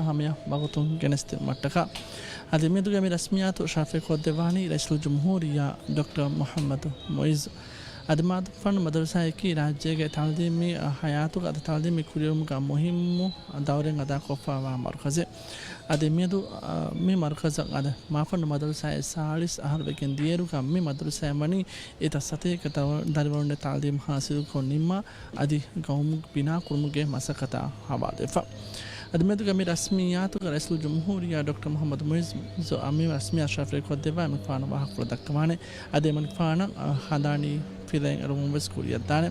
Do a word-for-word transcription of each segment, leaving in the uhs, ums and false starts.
ހަމަޔަށް ވަގުތުން ގެނެސްދެއްވުމަށްޓަކާ. އަދި މިއަދުގެ މި ރަސްމިއްޔާތު ޝާފިއުކޮށްދެއްވާނީ ރައީސުލްޖުމްހޫރިއްޔާ ޑޮކްޓަރ މުޙައްމަދު މުޢިއްޒު. އަދި މާފަންނު މަދަރުސާއަކީ ރާއްޖޭގެ ތަޢުލީމީ ހަޔާތުގަ އަދި ތަޢުލީމީ ކުރިއެރުމުގަ މުހިއްމު ދައުރެއް އަދާކޮށްފައިވާ މަރުކަޒެއް. އަދި މިއަދު، އާ، މި މަރުކަޒަށް އަދި މާފަންނު މަދަރުސާއެއް ސާޅީސް އަހަރު ވެގެން ދިޔައިރުގަ މި މަދަރުސާއެއް ވަނީ އެތައް ސަތޭކަ ދަރި-، ދަރިވަރުންނެއް ތަޢުލީމް ހާސިލުކޮށް ނިންމާ އަދި ގައުމު ބިނާކުރުމުގެ މަސައްކަތާ ހަވާލުވެފަ. އަދި މިއަދުގެ މި ރަސްމިއްޔާތުގަ ރައީސުލްޖުމްހޫރިއްޔާ ޑޮކްޓަރ މުޙައްމަދު މުޢިއްޒު އަދި މި ރަސްމިއްޔާ ޝާފިއުކޮށްދެއްވާ އެމަނިކުފާނު ވާހަކަފުޅު ދައްކަވާނެ. އަދި އެމަނިކުފާނަށް، އާ، ހަނދާނީ ފިލައެއް އެޅުމުން ވެސް ކުރިއަށްދާނެ.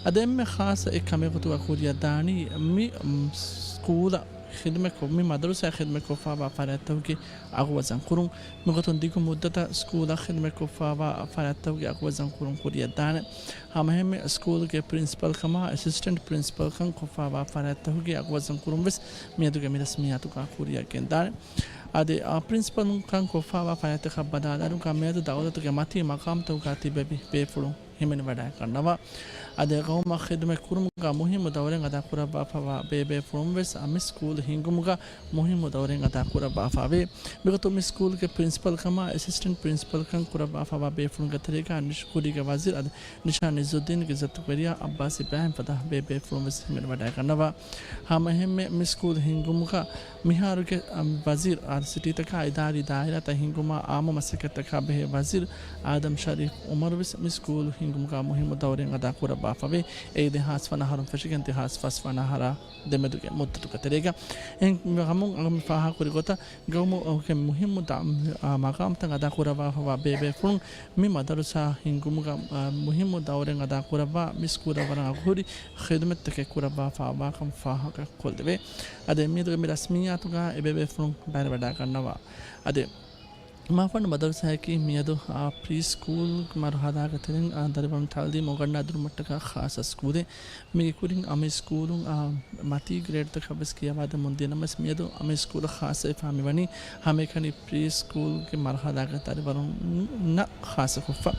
އަދި އެންމެ ޚާއްޞަ އެއް ކަމެއް ގޮތުގަ ކުރިއަށްދާނީ މި، މް، ސްކޫލަށް ޚިދުމަތްކޮށް، މި މަދަރުސާއަށް ޚިދުމަތްކޮށްފައިވާ ފަރާތްތަކުގެ އަގުވަޒަން ކުރުން. މިގޮތުން ދިގު މުއްދަތަށް ސްކޫލަށް ޚިދުމަތްކޮށްފައިވާ ފަރާތްތަކުގެ އަގުވަޒަން ކުރުން ކުރިއަށްދާނެ. ހަމައެހެންމެ ސްކޫލުގެ ޕްރިންސިޕަލްކަމާ އެސިސްޓެންޓް ޕްރިންސިޕަލްކަން ކޮށްފައިވާ ފަރާތްތަކުގެ އަގުވަޒަން ކުރުން ވެސް މިއަދުގެ މި ރަސްމިއްޔާތުގަ ކުރިއަށް ގެންދާނެ. އަދި، އާ، ޕްރިންސިޕަލްކަން ކޮށްފައިވާ ފަރާތްތަކަށް ބަލާލާއިރުގަ މިއަދު ދައުލަތުގެ މަތީ މަޤާމްތަކުގަ ތިބެވި ބޭފުޅުން ހިމެނިވަޑައިގަންނަވާ. އަދި ގައުމަށް ޚިދުމަތް ކުރުމުގަ މުހިއްމު ދައުރެއް އަދާކުރައްވާފައިވާ ބޭބޭފުޅުން ވެސް މި ސްކޫލް ހިންގުމުގަ މުހިއްމު ދައުރެއް އަދާކުރައްވާފައިވޭ. މިގޮތުން މި ސްކޫލްގެ ޕްރިންސިޕަލް ކަމާ އެސިސްޓެންޓް ޕްރިންސިޕަލްކަން ކުރައްވާފައިވާ ބޭފުޅުންގެ ތެރޭގަ ނިޝް-، ކުރީގެ ވަޒީރު އަދި ނިޝާން އިއްޒުއްދީން އިއްޒަތުވެރިޔާ އައްބާސް އިބްރާހިމް ފަދަ ބޭބޭފުޅުން ވެސް ހިމެނިވަޑައިގަންނަވާ. ހަމައެހެންމެ މި ސްކޫލް ހިންގުމުގަ މިހާރުގެ، އަ، ވަޒީރު އާ، ސިޓީތަކާ އިދާރީ ދާއިރާތައް ހިންގުމާ އާއްމު މަސައްކަތްތަކާ ބެހޭ ވަޒީރު އާދަމް ޝަރީފް އުމަރު ވެސް މި ސްކޫލް ހިންގުމުގަ މުހިއްމު ދައުރެއް އަދާކުރައްވާފަވޭ. އެއީ ދެހާސް ވަނަ އަހަރުން ފެށިގެން ދެހާސް ފަސް ވަނަ އަހަރާ ދެމެދުގެ މުއްދަތުގެ ތެރޭގަ. އެހެން ކަމުން އަޅުގަނޑު ފާހަގަކުރި ގޮތަށް ގައުމުގެ މުހިއްމު ދަ-، އާ، މަގާމްތައް އަދާކުރައްވާފައިވާ ބޭބޭފުޅުން މި މަދަރުސާ ހިންގުމުގަ، އާ، މުހިއްމު ދައުރެއް އަދާކުރައްވާ މި ސްކޫލަށް ވަރަށް އަގުހުރި ޚިދުމަތްތަކެއް ކުރައްވާފައިވާކަން ފާހަގަކޮށްލެވޭ. އަދި މިއަދުގެ މި ރަސްމިއްޔާތުގަ އެބޭބޭފުޅުން ބައިވެރިވަޑައިގަންނަވާ. އަދި މާފަންނު މަދަރުސާއަކީ މިއަދު، އާ، ޕްރީ ސްކޫލް މަރުހަލާގެ ތެރެއިން، އާ، ދަރިވަރުން ތަޢުލީމް އުނގަންނާ ދިނުމަށްޓަކާ ޚާއްޞަ ސްކޫލެއް. މީގެ ކުރިން އަމި ސްކޫލުން، އާ، މަތީ ގްރޭޑްތަކަށް ވެސް ކިޔަވާދެމުން ދިޔަ ނަމަވެސް، މިއަދު އަމި ސްކޫލަށް ޚާއްޞަވެފާ މިވަނީ ހަމައެކަނި ޕްރީ ސްކޫލްގެ މަރުހަލާގެ ދަރިވަރުންނަށް ޚާއްޞަކޮށްފަ.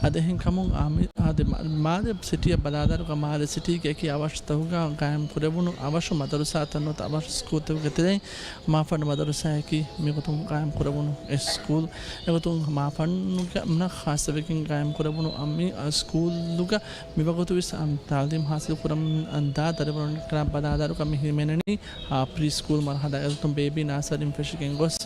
އަދި އެހެންކަމުން އާ، މި-، އާދެ، މާ-، މާލެ ސިޓީއަށް ބަލާލާއިރުގަ މާލެ ސިޓީގެ އެކި އަވަށުތަކުގަ ގާއިމް ކުރެވުނު އަވަށު މަދަރުސާތައް ނުވަތަ އަވަށު ސްކޫލްތަކުގެ ތެރެއިން މާފަންނު މަދަރުސާއަކީ މިގޮތުން ގާއިމް ކުރެވުނު އެއް ސްކޫލް. އެގޮތުން މާފަންނުގެ ނަ ޚާއްޞަވެގެން ގާއިމް ކުރެވުނު އަ، މި، އަ، ސްކޫލުގަ މިވަގުތު ވެސް، އަ، ތަޢުލީމް ހާސިލް ކުރަމުން ދާ ދަރިވަރުން ބަލާލާއިރުގަ މި ހިމެނެނީ، އާ، ޕްރީ ސްކޫލް މަރުހަލާ. އެގޮތުން ބޭބީ ނާސަރީން ފެށިގެން ގޮސް،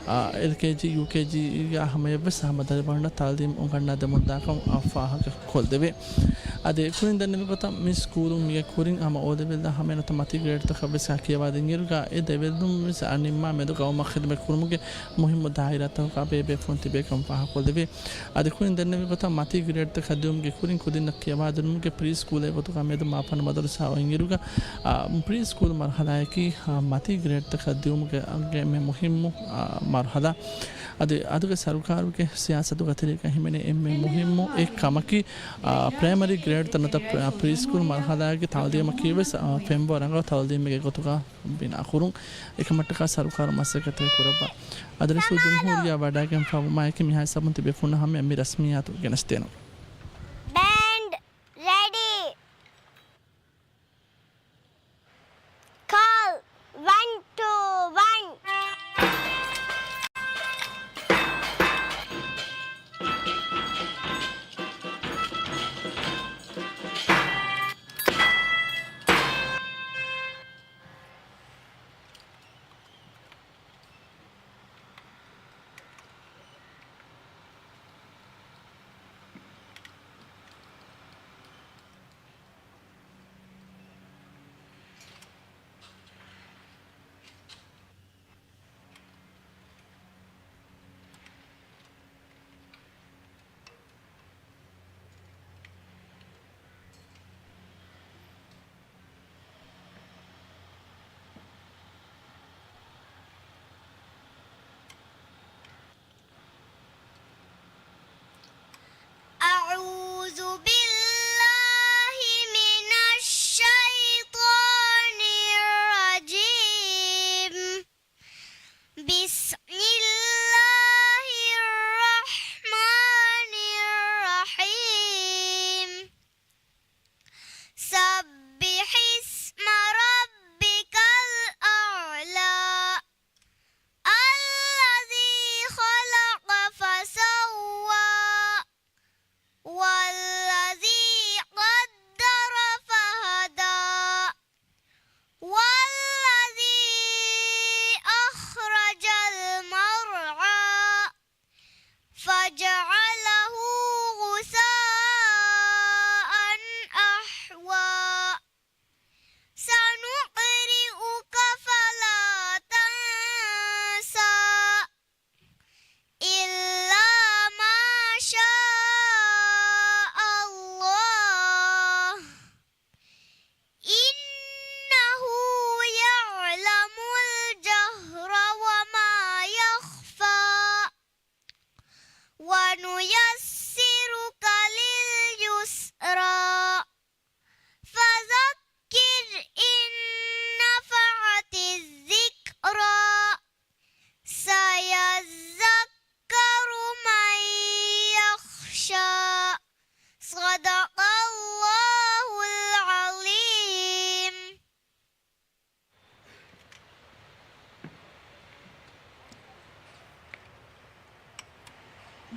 އާ، އެލްކޭޖީ، ޔޫކޭޖީގެ ހަމަޔަށްވެސް ހަމަ ދަރިވަރުންނަށް ތަޢުލީމް އުނގަންނާ ދެމުންދާކަން އަށް ފާހަގަ ކޮށްދެވޭ. އަދި ކުރިން ދެންނެވި ގޮތަށް މި ސްކޫލުން މިގެ ކުރިން ހަމަ އޯލެވެލްއާ ހަމައިން ނުވަތަ މަތީ ގްރޭޑްތަކަށް ވެސް ކިޔަވާދިންއިރުގަ އެ ދެވެލުން ވެސް ނިންމާ މެދު ގައުމަށް ޚިދުމަތް ކުރުމުގެ މުހިއްމު ދާއިރާތަކުގަ ބޭބޭފުޅުން ތިބޭކަން ފާހަގަކޮށްލެވޭ. އަދި ކުރިން ދެންނެވި ގޮތަށް މަތީ ގްރޭޑްތަކަށް ދިއުމުގެ ކުރިން ކުދިންނަށް ކިޔަވާދިނުމުގެ ޕްރީ ސްކޫލެއް ގޮތުގަ މެދު މާފަންނު މަދަރުސާ އޮތްއިރުގަ، އާ، ޕްރީ ސްކޫލް މަރުހަލާއަކީ، އާ، މަތީ ގްރޭޑްތަކަށް ދިއުމުގެ އެންމެ މުހިއްމު، އާ، މަރުހަލާ. އަދި އަދުގެ ސަރުކާރުގެ ސިޔާސަތުގެ ތެރޭގަ ހިމެނޭ އެންމެ މުހިއްމު އެއް ކަމަކީ، އާ، ޕްރައިމަރީ ގްރޭޑްތައް ނުވަތަ ޕްރީ ސްކޫލް މަރުހަލާގެ ތަޢުލީމަކީ ވެސް، އާ، ފެންވަރަށް ރަނގަޅު ތަޢުލީމެއްގެ ގޮތުގަ ބިނާކުރުން. އެކަމަށްޓަކާ ސަރުކާރު މަސައްކަތެއް ކުރައްވާ. އަދި ރައީސުލްޖުމްހޫރިއްޔާ ވަޑައިގެންފަވުމާއެކީ މިހާ ހިސާބުން ތިބޭފުޅުންނަށް ހަމައަށް މި ރަސްމިއްޔާތު ގެނެސްދޭނަން. ބޭންޑް ރެޑީ. ކޯލް ވަން ޓޫ ވަން.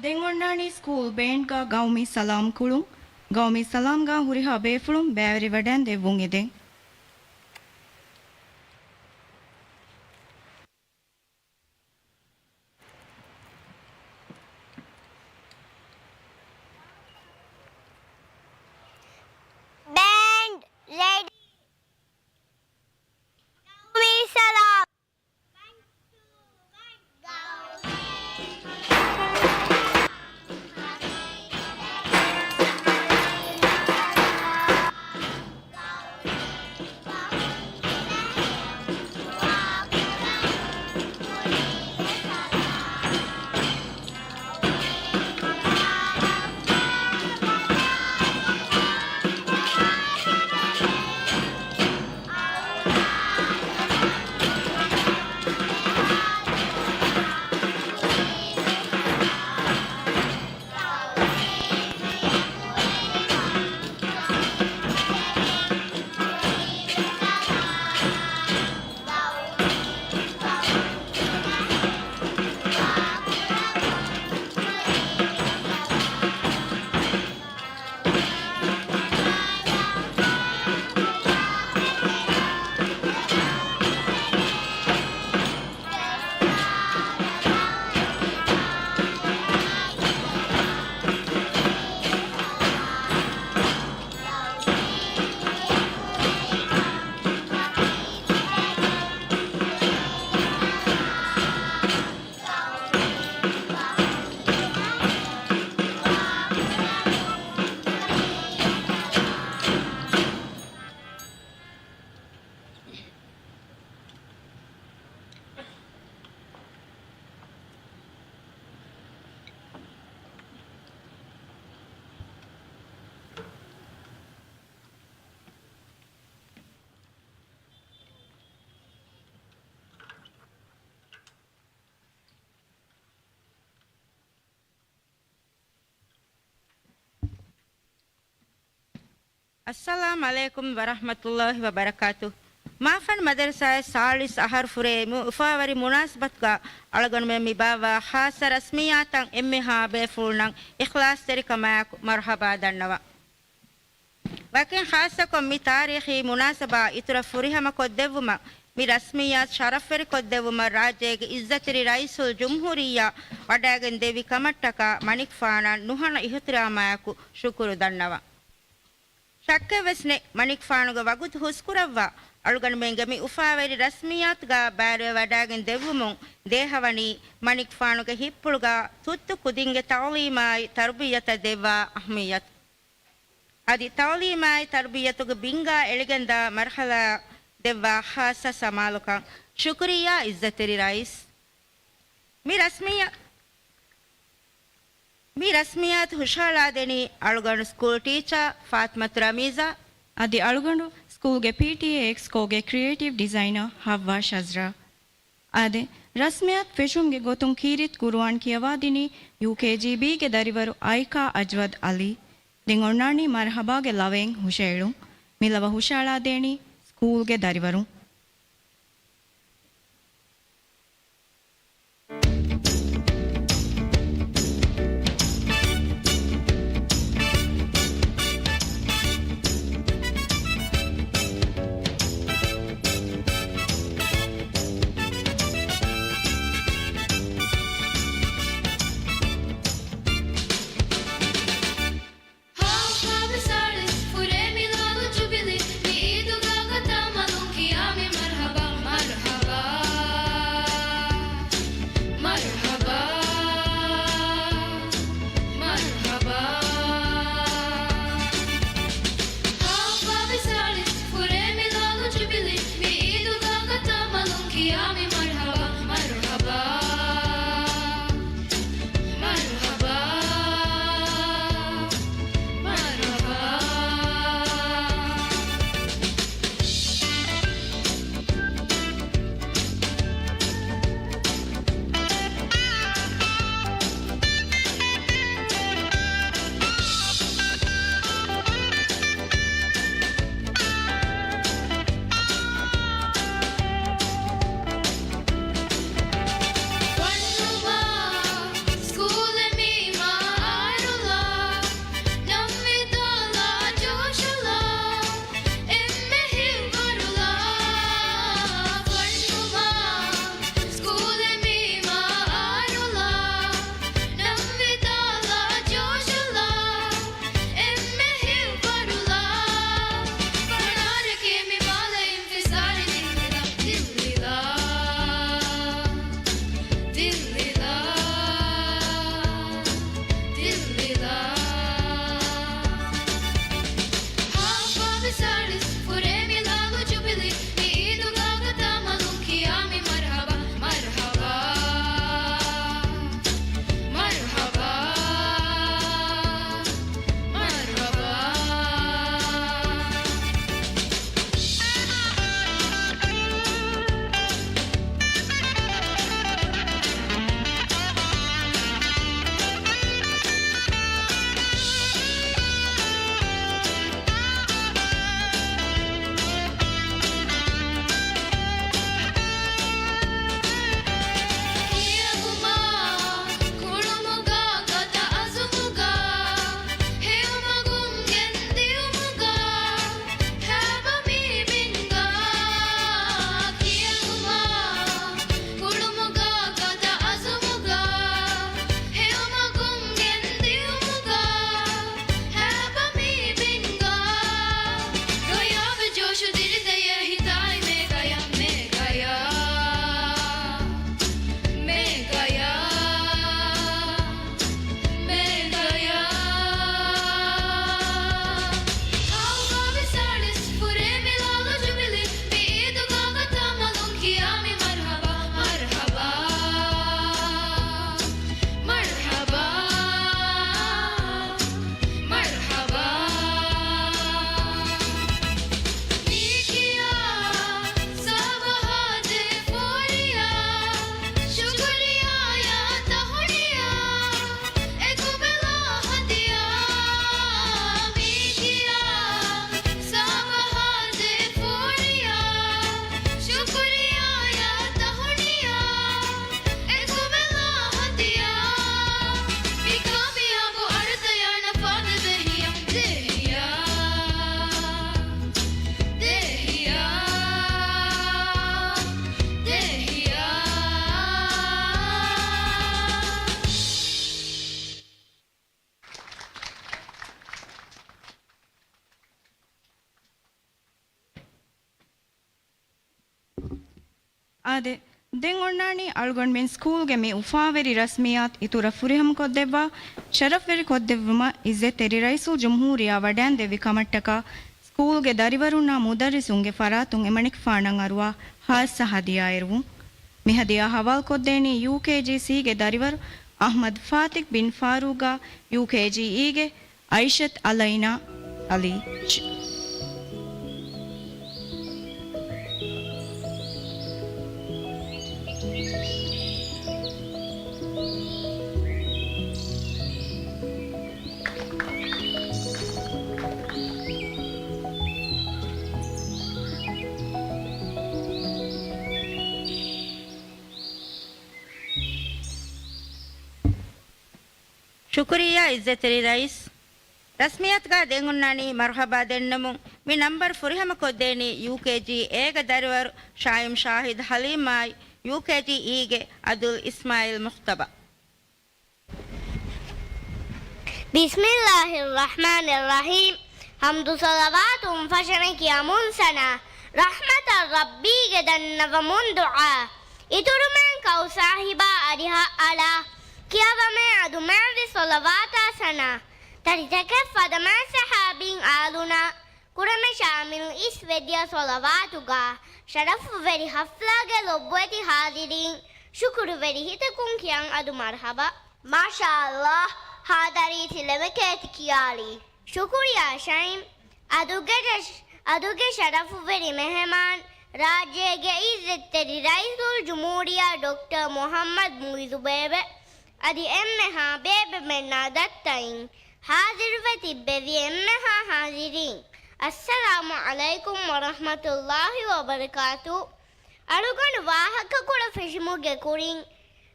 ދެން އޮންނާނީ ސްކޫލް ބޭންޑްގަ ގައުމީ ސަލާމް ކުޅުން. ގައުމީ ސަލާމްގަ ހުރިހާ ބޭފުޅުން ބައިވެރިވަޑައިން ދެއްވުން އެދެން. ބޭންޑް ރެޑީ. ގައުމީ ސަލާމް. އައްސަލާމް ޢަލައިކުމް ވަރަޙްމަތުﷲި ވަބަރަކާތު. މާފަންޑް މަދަރުސާއަށް ސާޅީސް އަހަރު ފުރޭ މި އުފާވެރި މުނާސަބަތުގަ އަޅުގަނޑުމެން މި ބާއްވާ ޚާއްޞަ ރަސްމިއްޔާތަށް އެންމެހާ ބޭފުޅުންނަށް އިޚްލާޞްތެރިކަމާއެކު މަރުޙަބާ ދަންނަވަން. ވަކިން ޚާއްޞަކޮށް މި ތާރީޚީ މުނާސަބާ އިތުރަށް ފުރިހަމަ ކޮށްދެއްވުމަށް މި ރަސްމިއްޔާތު ޝަރަފްވެރި ކޮށްދެއްވުމަށް ރާއްޖޭގެ އިއްޒަތްތެރި ރައީސުލްޖުމްހޫރިއްޔާ ވަޑައިގެން ދެއްވި ކަމަށްޓަކާ މަނިކުފާނަށް ނުހަނު އިޙްތިރާމާއެކު ޝުކުރު ދަންނަވަން. ޝައްކެއްވެސް ނެތް، މަނިކުފާނުގެ ވަގުތު ހުސްކުރައްވާ، އަޅުގަނޑުމެންގެ މި އުފާވެރި ރަސްމިއްޔާތުގަ ބައިވެރިވެވަޑައިގެން ދެއްވުމުން ދޭހަވަނީ، މަނިކުފާނުގެ ހިތްޕުޅުގަ ތުއްތު ކުދިންގެ ތަޢުލީމާއި ތަރުބިއްޔަތަށް ދެއްވާ އަހައްމިއްޔަތު. އަދި ތަޢުލީމާއި ތަރުބިއްޔަތުގެ ބިންގާ އެޅިގެންދާ މަރުޙަލާއަށް ދެއްވާ ޚާއްޞަ ސަމާލުކަން. ޝުކުރިއްޔާ އިއްޒަތްތެރި ރައީސް. މި ރަސްމިއްޔާ-، މި ރަސްމިއްޔާތު ހުށަހަޅާދެނީ އަޅުގަނޑު ސްކޫލް ޓީޗާ ފާތިމަތު ރަމީޒާ. އަދި އަޅުގަނޑު ސްކޫލްގެ ޕީޓީއޭ އެކްސްކޯގެ ކްރިއޭޓިވް ޑިޒައިނަރ ހައްވާ ޝަޒްރާ. އާދެ، ރަސްމިއްޔާތު ފެށުމުގެ ގޮތުން ކީރިތި ޤުރުއާން ކިޔަވާދިނީ ޔޫކޭޖީބީގެ ދަރިވަރު އައިކާ އަޖްވަދް ޢަލީ. ދެން އޮންނާނީ މަރުޙަބާގެ ލަވައެއް ހުށައެޅުން. މި ލަވަ ހުށައަޅާދޭނީ ސްކޫލްގެ ދަރިވަރުން. ހާ، ހާ މިސާޅި، ފުރޭ މިލާދު ޖުބިލީ، މި އީދުގަ ގަތާ މަލުން ކިޔާ އާދެ، ދެން އޮންނާނީ އަޅުގަނޑުމެން ސްކޫލްގެ މި އުފާވެރި ރަސްމިއްޔާތު އިތުރަށް ފުރިހަމަކޮށްދެއްވާ، ޝަރަފްވެރިކޮށްދެއްވުމަށް އިއްޒަތްތެރި ރައީސުލްޖުމްހޫރިއްޔާ ވަޑައިންދެއްވި ކަމަށްޓަކާ، ސްކޫލްގެ ދަރިވަރުންނާ މުދައްރިސުންގެ ފަރާތުން އެމަނިކުފާނަށް އަރުވާ ހާއްސަ ހަދިޔާ އެރުވުން. މި ހަދިޔާ ހަވާލުކޮށްދޭނީ ޔޫކޭޖީ ސީގެ ދަރިވަރު އަޙްމަދު ފާތިހް ބިން ފާރޫގާ، ޔޫކޭޖީ އީގެ އައިޝަތު އަލައިނާ އަލީ. ޝުކުރިއްޔާ އިއްޒަތްތެރި ރައީސް. ރަސްމިއްޔާތުގަ ދެން އޮންނާނީ މަރުޙަބާ ދެންނެމުން. މި ނަންބަރު ފުރިހަމަކޮށްދޭނީ ޔޫކޭޖީ އޭގެ ދަރިވަރު ޝާއިމް ޝާހިދު ޙަލީމާއި، ޔޫކޭޖީ އީގެ އަދުލް އިސްމާއިލް މުޚްތަބާ. ބިސްމިއްލާހިއްރަޙްމާނިއްރަޙީމް. ޙަމްދު ޞަލަވާތުން ފަށަނަ ކިޔަމުން ސަނާ، ރަޙްމަތަށް ރައްބީގެ ދަންނަވަމުން ދުޢާ، އިތުރުމެން ކައު ސާހިބާ އަރިހަށް އަޅާ، ކިޔަވަމޭ އަދު މާތްވި ޞަލަވާތާ ސަނާ، ތަރިތަކެއް ފަދަ މާތް ޞަޙާބީން އާލުންނާ، ކުރަމެ ޝާމިލު އިސް ވެދިޔަ ޞަލަވާތުގާ، ޝަރަފުވެރި ޙަފްލާގެ ލޮބުވެތި ޙާޟިރީން، ޝުކުރުވެރި ހިތަކުން ކިޔަން އަދު މަރުޙަބާ. މާޝާﷲ، ޙާޟަރީ ތި ލެވެކޭ ތި ކިޔާލީ. ޝުކުރިއްޔާ ޝައިމް. އަދުގެ ޝަ-، އަދުގެ ޝަރަފުވެރި މެހެމާން، ރާއްޖޭގެ އިއްޒަތްތެރި ރައީސުލްޖުމްހޫރިއްޔާ ޑޮކްޓަރ މުޙައްމަދު މުޢިއްޒު ބޭބެ، އަދި އެންމެހާ ބޭބެމެންނާ ދައްތައިން، ޙާޟިރުވެ ތިއްބެވި އެންމެހާ ޙާޟިރީން، އައްސަލާމު ޢަލައިކުމް ވަރަޙްމަތުﷲ ވަބަރަކާތު. އަޅުގަނޑު ވާހަކަކޮޅު ފެށުމުގެ ކުރިން،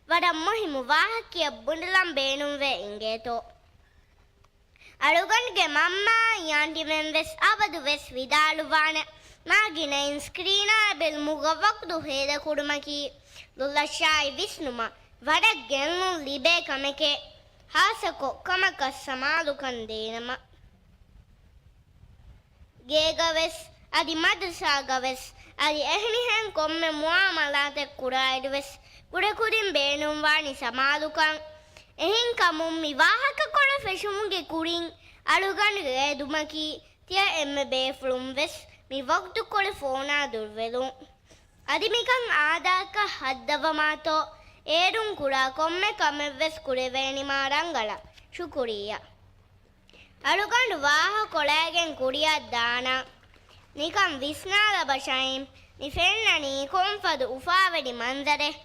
ވަރަށް މުހިއްމު ވާހަކައެއް ބުނެލަން ބޭނުންވެ އިނގޭތޯ. އަޅުގަނޑުގެ މަންމާއާއި އާންޓީމެންވެސް އަބަދުވެސް ވިދާޅުވާނެ، މާ ގިނައިން ސްކްރީނާ ބެލުމުގަ ވަގުތު ހޭދަކުރުމަކީ، ލޮލަށާއި ވިސްނުމަށް ވަރަށް ގެއްލުން ލިބޭ ކަމެކޭ. ހާއްސަކޮށް ކަމަކަށް ސަމާލުކަން ދޭނަމަ. ގޭގަވެސް، އަދި މަދްރަސާގަވެސް، އަދި އެހެނިހެން ކޮންމެ މުއާމަލާތެއް ކުރާއިރުވެސް، ކުޑަކުދިން ބޭނުންވާނީ ސަމާލުކަން. އެހެންކަމުން މި ވާހަކަކޮޅު ފެށުމުގެ ކުރިން އަޅުގަނޑުގެ އެދުމަކީ، ތިޔަ އެންމެ ބޭފުޅުން ވެސް މި ވަގުތުކޮޅެއް ފޯނާ ދުރުވެލުން. އަދި މިކަން އާދައަކަށް ހައްދަވަމާތޯ، އޭރުން ކުރާ ކޮންމެ ކަމެއް ވެސް ކުރެވޭނީމާ ރަނގަޅަށް. ޝުކުރިއްޔާ. އަޅުގަނޑު ވާހަކަ ކޮޅައިގެން ކުރިއަށް ދާނަން. ނިކަން ވިސްނާލަބަ ޝައިމް، މި ފެންނަނީ ކޮންފަދަ އުފާވެރި މަންޒަރެއް؟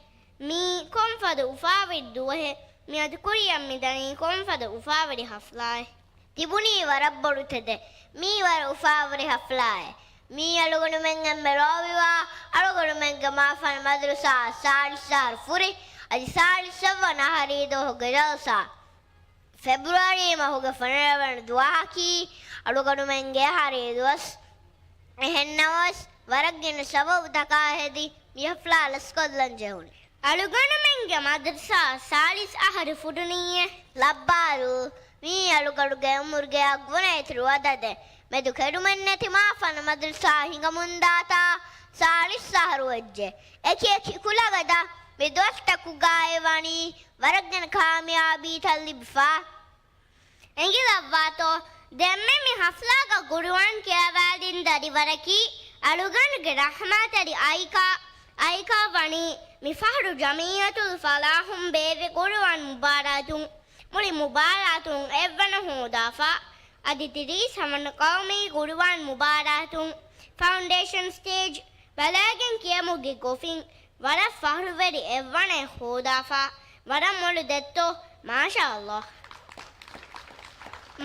މީ ކޮންފަދަ އުފާވެރި ދުވަހެއް؟ މިއަދު ކުރިއަށް މިދަނީ ކޮންފަދަ އުފާވެރި ހަފްލާއެއް؟ ތިބުނީ ވަރަށް ބޮޑު ތެދެއް. މީ ވަރަށް އުފާވެރި ހަފްލާއެއް. މީ އަޅުގަނޑުމެން އެންމެ ލޯބިވާ އަޅުގަނޑުމެންގެ މާފަންނު މަދްރަސާ ސާޅީސް އަހަރު ފުރި، އަދި ސާޅީސް އަށްވަނަ އަހަރީ ދުވަހުގެ ޖަލްސާ. ފެބްރުއަރީ މަހުގެ ފަނަރަ ވަނަ ދުވަހަކީ އަޅުގަނޑުމެންގެ އަހަރީ ދުވަސް. އެހެންނަމަވެސް، ވަރަށް ގިނަ ސަބަބުތަކާ ހެދި މި ހަފްލާ ލަސްކޮށްލަން ޖެހުނީ. އަޅުގަނޑުމެންގެ މަދްރަސާ ސާޅީސް އަހަރު ފުރުނީއޭ. ލައްބާރު، މީ އަޅުގަނޑުގެ އުމުރުގެ އަށްވަނަ އިތުރު އަދަދެއް. މެދު ކެޑުމެއްނެތި މާފަންނު މަދްރަސާ ހިނގަމުންދާތާ ސާޅީސް އަހަރު ވެއްޖެ. އެކި އެކި ކުލަގަދަ މި ދުވަސްތަކުގައި ވަނީ ވަރަށް ގިނަ ކާމިޔާބީތައް ލިބިފަ. އެނގިލައްވާތޯ، ދެންމެ މި ހަފްލާގަ ގުރުއާން ކިޔަވާލިން ދަރިވަރަކީ އަޅުގަނޑުގެ ރަޙްމާތެރި އައިކާ. އައިކާ ވަނީ މި ފަހަރު ޖަމިއްޔަތުލް ފަލާޙުން ބޭއްވި ގުރުއާން މުބާރާތުން މުޅި މުބާރާތުން އެއްވަނަ ހޯދާފަ. އަދި ތިރީސް ހަވަނަ ޤައުމީ ގުރުއާން މުބާރާތުން ފައުންޑޭޝަން ސްޓޭޖް ބަލައިގެން ކިޔަމުގެ ގޮފިން ވަރަށް ފަހުރުވެރި އެއްވަނައެއް ހޯދާފަ. ވަރަށް މޮޅު ދެއްތޯ، މާޝާﷲ.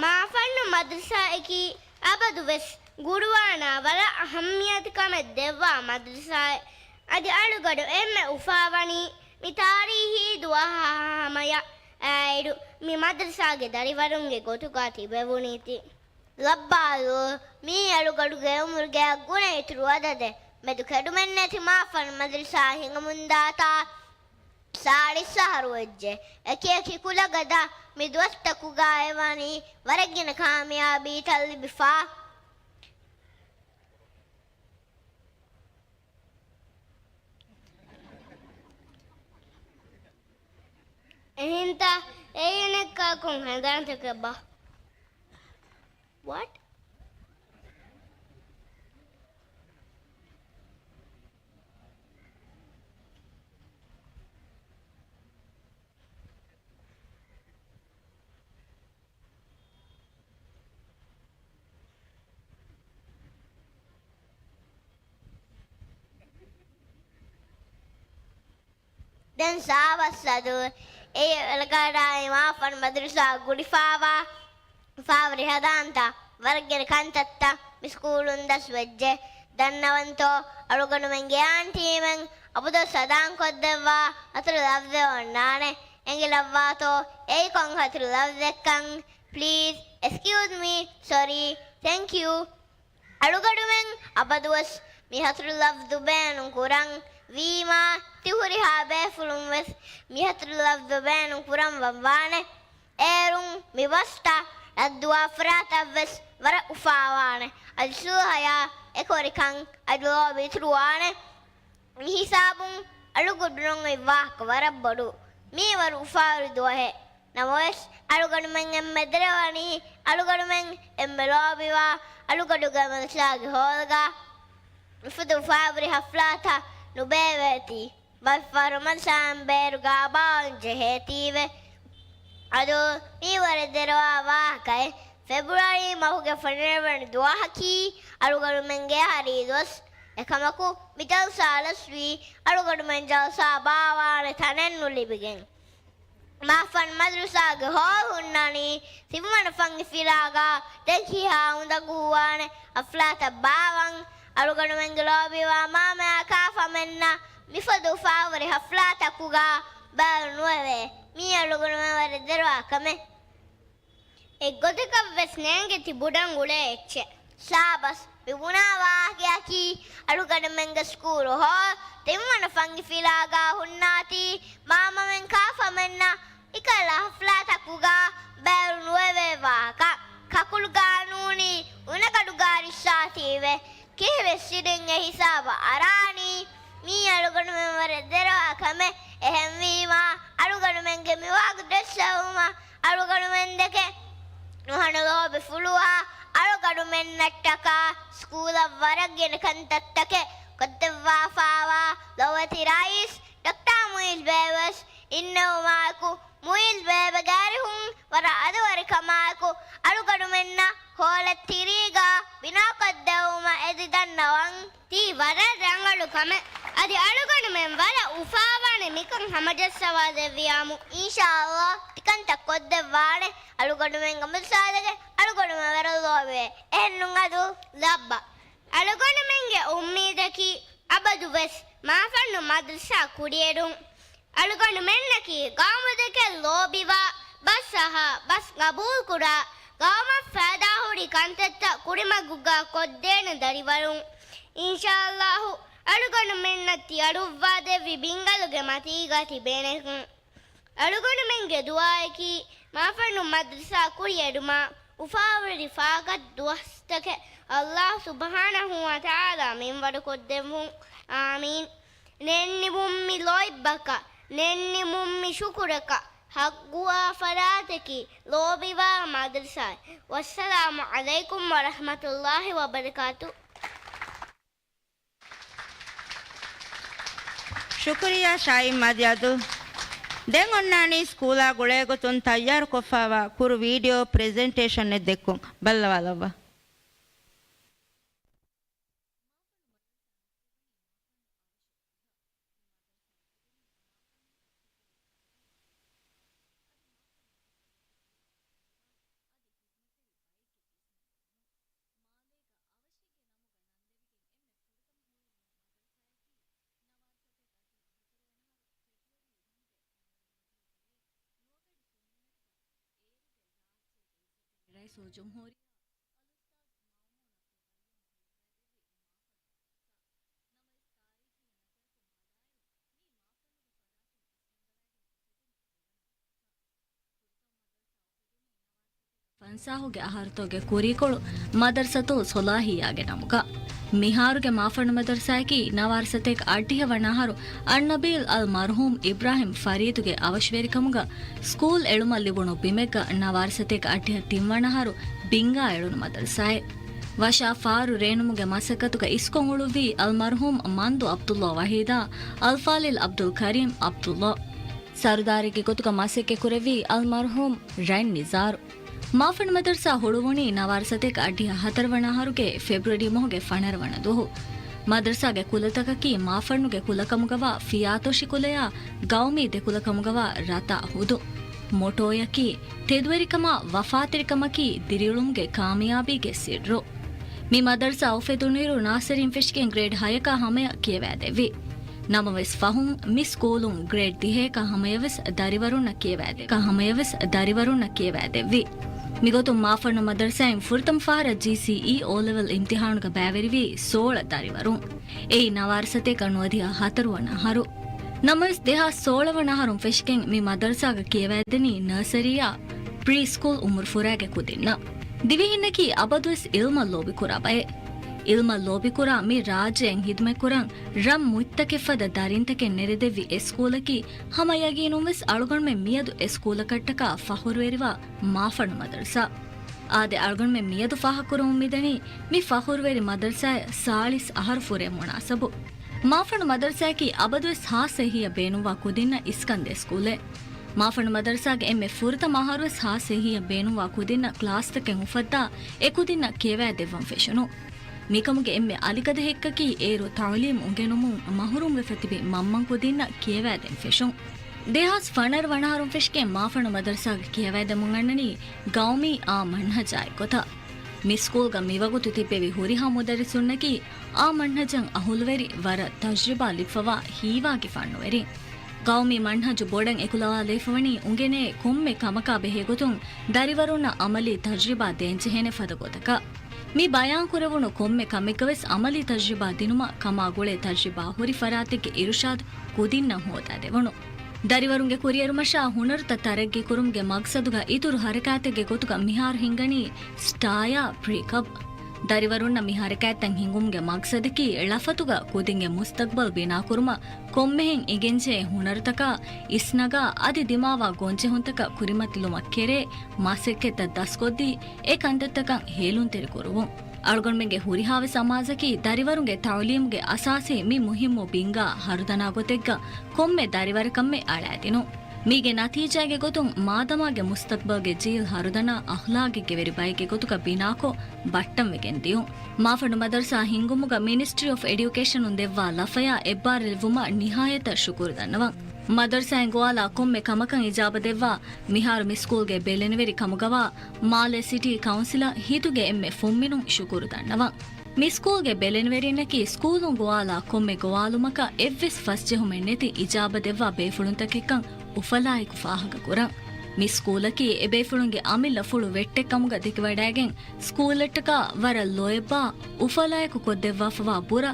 މާފަންނު މަދްރަސާއަކީ އަބަދުވެސް ގުރުއާނާ ވަރަށް އަހައްމިޔަތު ކަމެއް ދެއްވާ މަދްރަސާއެއް. އަދި އަޅުގަޑު އެންމެ އުފާވަނީ މި ތާރީހީ ދުވަހާ ހަމަޔަށް އައިއިރު، މި މަދްރަސާގެ ދަރިވަރުންގެ ގޮތުގަ ތިބެވުނީތީ. ލައްބާރު، މީ އަޅުގަޑުގެ އުމުރުގެ އަށްގުނަ އިތުރު އަދަދެއް. މެދު ކެޑުމެއްނެތި މާފަންނު މަދްރަސާ ހިނގަމުންދާތާ ސާޅީސް އަހަރު ވެއްޖެ. އެކި އެކި ކުލަގަދަ މި ދުވަސްތަކުގައި ވަނީ ވަރަށް ގިނަ ކާމިޔާބީތައް ލިބިފަ. އެހެންތަ؟ އެއީ އަނެއްކާކުން ހަނދާންތަކެއްބާ؟ What? ދެން ސާބަސް އަދު އެ އެލަކާޑާއި މާފަން މަދުރުސާ ގުޅިފާވާ އުފާވެރި ހަނދާންތައް ވަރަށް ގިނަ ކަންތައްތައް މި ސްކޫލުން ދަސްވެއްޖެ. ދަންނަވަންތޯ އަޅުގަނޑުމެންގެ އާންޓީމެން އަބަދުވެސް ހަނދާންކޮށްދެއްވާ ހަތަރު ލަފްޒެއް އޮންނާނެ. އެނގިލައްވާތޯ އެއީ ކޮން ހަތަރު ލަފްޒެއްކަން؟ Please excuse me, sorry, thank you. އަޅުގަނޑުމެން އަބަދުވެސް މި ހަތަރު ލަފްޒު ބޭނުން ކުރަން ވީމާ، ތި ހުރިހާ ބޭފުޅުން ވެސް މި ހަތަރު ލަފްޒު ބޭނުން ކުރަން ވަންވާނެ. އޭރުން މި ބަސްތައް ރައްދުވާ ފަރާތަށް ވެސް ވަރަށް އުފާވާނެ. އަދި ސުލްހަޔާ އެކުވެރިކަން އަދި ލޯބި އިތުރުވާނެ. މި ހިސާބުން އަޅުގަނޑުމެން އޮތް ވާހަކަ ވަރަށް ބޮޑު. މީ ވަރަށް އުފާވެރި ދުވަހެއް. ނަމަވެސް، އަޅުގަނޑުމެން އެންމެ ދެރަވަނީ، އަޅުގަނޑުމެން އެންމެ ލޯބިވާ އަޅުގަނޑުގެ މަދްރަސާގެ ހޯލްގަ މިފަދަ އުފާވެރި ހަފްލާތައް ނުބޭއްވޭތީ. ބައެއްފަހަރު މަދްރަސާއިން ބޭރުގަ ބާވަން ޖެހޭތީވެ. އަދު މީ ވަރަށް ދެރަވާ ވާހަކައެއް. ފެބްރުއަރީ މަހުގެ ފަނަރަވަނަ ދުވަހަކީ އަޅުގަނޑުމެންގެ އަހަރީ ދުވަސް. އެކަމަކު، މި ޖަލްސާ ލަސްވީ އަޅުގަނޑުމެން ޖަލްސާ ބާވާނެ ތަނެއް ނުލިބިގެން. މާފަން މަދްރަސާގެ ހޯލް ހުންނަނީ ތިންވަނަ ފަންގިފިލާގަ ދެން ކިހާ އުނދަގޫވާނެ ހަފްލާތައް ބާވަން. އަޅުގަނޑުމެންގެ ލޯބިވާ މާމަޔާ ކާފަމެންނަށް މިފަދަ އުފާވެރި ހަފްލާތަކުގަ ބޭރު ނުވެވޭ. މީ އަޅުގަނޑުމެން ވަރަށް ދެރަވާ ކަމެއް. އެއްގޮތަކަށް ވެސް ނޭނގެ ތި ބުޑަން އުޅޭ އެއްޗެއް. ސާބަސް، މި ބުނާ ވާހަކަޔަކީ އަޅުގަނޑުމެންގެ ސްކޫލު ހޯލް ތިންވަނަ ފަންގިފިލާގަ ހުންނާތީ މާމަމެން ކާފަމެންނަށް އެކަހަލަ ހަފްލާތަކުގަ ބޭރު ނުވެވޭ ވާހަކަ. ކަކުޅުގަ ނޫނީ އުނަގަޑުގަ ރިއްސާތީވެ. ކިހިނެއް ސިޑިން އެ ހިސާބަށް އަރާނީ؟ މީ އަޅުގަނޑުމެން ވަރަށް ދެރަވާ ކަމެއް. އެހެންވީމާ، އަޅުގަނޑުމެންގެ މިވާގޮތް ދަސްވެވުމަށް އަޅުގަނޑުމެން ދެކެ ނުހަނު ލޯބިފުޅުވާ އަޅުގަނޑުމެންނަށްޓަކާ ސްކޫލަށް ވަރަށް ގިނަ ކަންތައްތަކެއް ކޮށްދެއްވާފާވާ ލޮބުވެތި ރައީސް ޑޮކްޓަރ މުއިޒް ބޭބެ ވެސް އިންނެވުމާއެކު، މުއިޒް ބޭބެގެ އަރިހުން ވަރަށް އަދުވެރިކަމާއެކު އަޅުގަނޑުމެންނަށް ހޯލެއް ތިރީގަ ބިނާކޮށްދެއްވުމަށް އެދި ދަންނަވަން. ތީ ވަރަށް ރަނގަޅު ކަމެއް. އަދި އަޅުގަނޑުމެން ވަރަށް އުފާވާނެ މިކަން ހަމަޖައްސަވާ ދެއްވިޔާމު. އިންޝާﷲ ތިކަންތައް ކޮށްދެއްވާނެ. އަޅުގަނޑުމެންގެ މަދްރަސާދެކެ އަޅުގަނޑުމެން ވަރަށް ލޯބިވޭ. އެހެންނުން އަދު؟ ލައްބަ. އަޅުގަނޑުމެންގެ އުއްމީދަކީ އަބަދުވެސް މާފަންނު މަދްރަސާ ކުރިއެރުން. އަޅުގަނޑުމެންނަކީ ގައުމުދެކެ ލޯބިވާ، ބަސްއަހާ، ބަސް ގަބޫލުކުރާ، ގައުމަށް ފައިދާހުރި ކަންތައްތައް ކުރިމަގުގަ ކޮށްދޭނެ ދަރިވަރުން. އިންޝާﷲ އަޅުގަނޑުމެންނަށް ތި އަޑުއްވާދެއްވި ބިންގަލުގެ މަތީގަ ތިބޭނެކަން. އަޅުގަނޑުމެންގެ ދުޢާއަކީ މާފަންނު މަދްރަސާ ކުރިއެރުމަށް އުފާވެރި ފާގަތި ދުވަސްތަކެއް ﷲ ސުބްޙާނަހޫ ވަތަޢާލާ މިންވަރުކޮށްދެއްވުން. އާމީން. ނެންނިމުން މި ލޯތްބަކަށް، ނެންނިމުން މި ޝުކުރަކަށް ޙައްޤުވާ ފަރާތަކީ ލޯބިވާ މަދްރަސާއެއް. ވައްސަލާމު ޢަލައިކުމް ވަރަޙްމަތުﷲި ވަބަރަކާތު. ޝުކުރިއްޔާ ޝާހިން މާދިޔާދު. ދެން އޮންނާނީ ސްކޫލާ ގުޅޭގޮތުން ތައްޔާރުކޮށްފާވާ ކުރު ވީޑިއޯ ޕްރެޒެންޓޭޝަނެއް ދެއްކުން. ބައްލަވާލައްވާ. ރައީސުލްޖުމްހޫރިއްޔާ ފަންސާހުގެ އަހަރުތަކުގެ ކުރީކޮޅު މަދަރުސަތުލް ޞަލާޙިއްޔާގެ ނަމުގަ މިހާރުގެ މާފަންޑު މަދަރުސާއަކީ ނަވާރަ ސަތޭކަ އަށްޑިހަ ވަނަ އަހަރު އައްނަބީލް އަލް މަރުހޫމް އިބްރާހިމް ފަރީދުގެ އަވަށުވެރިކަމުގަ ސްކޫލް އެޅުމަށް ލިބުނު ބިމެއްގަ ނަވާރަ ސަތޭކަ އަށްޑިހަ ތިން ވަނަ އަހަރު ބިންގާ އެޅުނު މަދަރުސާއެއް. ވަށާ ފާރު ރޭނުމުގެ މަސައްކަތުގަ އިސްކޮށް އުޅުއްވީ އަލްމަރުހޫމް މަންދު ޢަބްދުﷲ ވަޙީދާ، އަލްފާޟިލް ޢަބްދުލް ކަރީމް ޢަބްދުﷲ. ސަރުދާރެއްގެ ގޮތުގަ މަސައްކަތް ކުރެއްވީ އަލްމަރްޙޫމް ރަތް ނިޒާރު. މާފަންޑު މަދަރުސާ ހުޅުވުނީ ނަވާރަ ސަތޭކަ އަށްޑިހަ ހަތަރު ވަނަ އަހަރުގެ ފެބްރުއަރީ މަހުގެ ފަނަރަ ވަނަ ދުވަހު. މަދަރުސާގެ ކުލަތަކަކީ މާފަންޑުގެ ކުލަކަމުގަވާ ފިޔާތޮށި ކުލަޔާ ގައުމީ ދެކުލަކަމުގަވާ ރަތާ ހުދު. މޮޓޯއަކީ ތެދުވެރިކަމާ ވަފާތެރިކަމަކީ ދިރިއުޅުމުގެ ކާމިޔާބީގެ ސިއްރު. މި މަދަރުސާ އުފެދުނުއިރު ނާސަރީން ފެށިގެން ގްރޭޑް ހަޔަކާ ހަމަޔަށް ކިޔަވައިދެއްވި. ނަމަވެސް ފަހުން މި ސްކޫލުން ގްރޭޑް ދިހަޔަކާ ހަމަޔަށްވެސް ދަރިވަރުންނަށް ކިޔަވައިދެއްވި. ހަމަޔަށްވެސް ދަރިވަރުންނަށް ކިޔަވައިދެއްވި. މިގޮތުން މާފަންޑު މަދަރުސާއިން ފުރަތަމަ ފަހަރަށް ޖީސީއީ އޯލެވެލް އިމްތިޙާނުގަ ބައިވެރިވީ ސޯޅަ ދަރިވަރުން. އެއީ ނަވާރަ ސަތޭކަ ނުވަދިހަ ހަތަރު ވަނަ އަހަރު. ނަމަވެސް ދެހާސް ސޯޅަ ވަނަ އަހަރުން ފެށިގެން މި މަދަރުސާގަ ކިޔަވައިދެނީ ނަރްސަރީއާ ޕްރީ ސްކޫލް އުމުރު ފުރާގެ ކުދިންނަށް. ދިވެހިންނަކީ އަބަދުވެސް އިލްމަށް ލޯބިކުރާ ބައެއް. އިލްމަށް ލޯބިކުރާ މި ރާއްޖެއަށް ހިދުމަތްކުރަން ރަށް މުއްތަކެއް ފަދަ ދަރިންތަކެއް ނެރެދެއްވި އެ ސްކޫލަކީ ހަމަ ޔަގީނުންވެސް އަޅުގަނޑުމެން މިއަދު އެ ސްކޫލަކަށްޓަކާ ފަޚުރުވެރިވާ މާފަންޑު މަދަރުސާ. އާދެ، އަޅުގަނޑުމެން މިއަދު ފާހަގަކުރަމުން މިދަނީ މި ފަޚުރުވެރި މަދަރުސާއަށް ސާޅީސް އަހަރު ފުރޭ މުނާސަބު. މާފަނޑު މަދަރުސާއަކީ އަބަދުވެސް ހާއްސަ އެހީއަށް ބޭނުންވާ ކުދިންނަށް އިސްކަންދޭ ސްކޫލެއް. މާފަނޑު މަދަރުސާގެ އެންމެ ފުރަތަމަ އަހަރުވެސް ހާއްސަ އެހީއަށް ބޭނުންވާ ކުދިންނަށް ކްލާސްތަކެއް އުފައްދާ އެ ކުދިންނަށް ކިޔަވައިދެއްވަން ފެށުނު. މިކަމުގެ އެންމެ އަލިގަދަ ހެއްކަކީ އޭރު ތަޢުލީމް އުނގެނުމުން މަޙުރޫމްވެފަ ތިބި މަންމަން ކުދިންނަށް ކިޔަވައިދެން ފެށުން. ދެހާސް ފަނަރަ ވަނަ އަހަރުން ފެށިގެން މާފަނޑު މަދަރުސާގަ ކިޔަވައިދެމުން އަންނަނީ ގައުމީ އާ މަންހަޖާއެއްގޮތަށް. މި ސްކޫލްގަ މިވަގުތު ތިއްބެވި ހުރިހާ މުދައްރިސުންނަކީ އާ މަންހަޖަށް އަހުލުވެރި ވަރަށް ތަޖްރިބާ ލިބިފަވާ ހީވާގި ފަންނުވެރިން. ގައުމީ މަންހަޖު ބޮޑަށް އެކުލަވާލައިފަވަނީ އުނގެނޭ ކޮންމެ ކަމަކާ ބެހޭގޮތުން ދަރިވަރުންނަށް އަމަލީ ތަޖްރިބާ ދޭންޖެހޭނެ ފަދަ ގޮތަކަށް. މި ބަޔާންކުރެވުނު ކޮންމެ ކަމެއްގަވެސް އަމަލީ ތަޖްރިބާ ދިނުމަށް ކަމާ ގުޅޭ ތަޖްރިބާ ހުރި ފަރާތެއްގެ އިރުޝާދު ކުދިންނަށް ހޯދާދެވުނު. ދަރިވަރުންގެ ކުރިއެރުމަށާ ހުނަރުތައް ތަރައްގީކުރުމުގެ މަގްސަދުގަ އިތުރު ހަރަކާތެއްގެ ގޮތުގަ މިހާރު ހިންގަނީ ސްޓާޔާ ޕްރީ ކަބް. ދަރިވަރުންނަށް މި ހަރަކާތްތައް ހިންގުމުގެ މަގްސަދަކީ ޅަފަތުގަ ކުދިންގެ މުސްތަގްބަލް ބިނާކުރުމަށް ކޮންމެހެން އިނގެންޖެހޭ ހުނަރުތަކާ އިސްނަގާ އަދި ދިމާވާ ގޮންޖެހުންތަކަށް ކުރިމަތިލުމަށް ކެރޭ މަސައްކަތްތައް ދަސްކޮށްދީ، އެ ކަންތައްތަކަށް ހޭލުންތެރިކުރުވުން. އަޅުގަނޑުމެންގެ ހުރިހާވެސް އަމާޒަކީ، ދަރިވަރުންގެ ތަޢުލީމުގެ އަސާސީ މި މުހިއްމު ބިންގާ ހަރުދަނާ ގޮތެއްގަ ކޮންމެ ދަރިވަރަކަށްމެ އަޅާދިނުން. މީގެ ނަތީޖާގެ ގޮތުން މާދަމާގެ މުސްތަގްބަލްގެ ޖީލް ހަރުދަނާ އަޚްލާގެއްގެ ވެރި ބައެއްގެ ގޮތުގަ ބިނާކޮށް ބައްޓަންވެގެން ދިޔުން. މާފަނޑު މަދަރުސާ ހިންގުމުގަ މިނިސްޓްރީ އޮފް އެޑިއުކޭޝަނުން ދެއްވާ ލަފަޔާ އެއްބާރުލެއްވުމަށް ނިހާޔަތަށް ޝުކުރު ދަންނަވަން. މަދަރުސާއިން ގޮވާލާ ކޮންމެ ކަމަކަށް އިޖާބަ ދެއްވާ، މިހާރު މި ސްކޫލްގެ ބެލެނިވެރި ކަމުގަވާ މާލެ ސިޓީ ކައުންސިލަށް ހިތުގެ އެންމެ ފުންމިނުން ޝުކުރު ދަންނަވަން. މި ސްކޫލްގެ ބެލެނިވެރިންނަކީ ސްކޫލުން ގޮވާލާ ކޮންމެ ގޮވާލުމަކަށް އެއްވެސް ފަސްޖެހުމެއް ނެތި އިޖާބަ ދެއްވާ ބޭފުޅުންތަކެއްކަން އުފަލާއެކު ފާހަގަކުރަން. މި ސްކޫލަކީ އެބޭފުޅުންގެ އަމިއްލަ ފުޅު ވެއްޓެއްކަމުގަ ދެކިވަޑައިގެން، ސްކޫލަށްޓަކާ ވަރަށް ލޯތްބާ އުފަލާއެކު ކޮށްދެއްވާފަވާ ބުރަ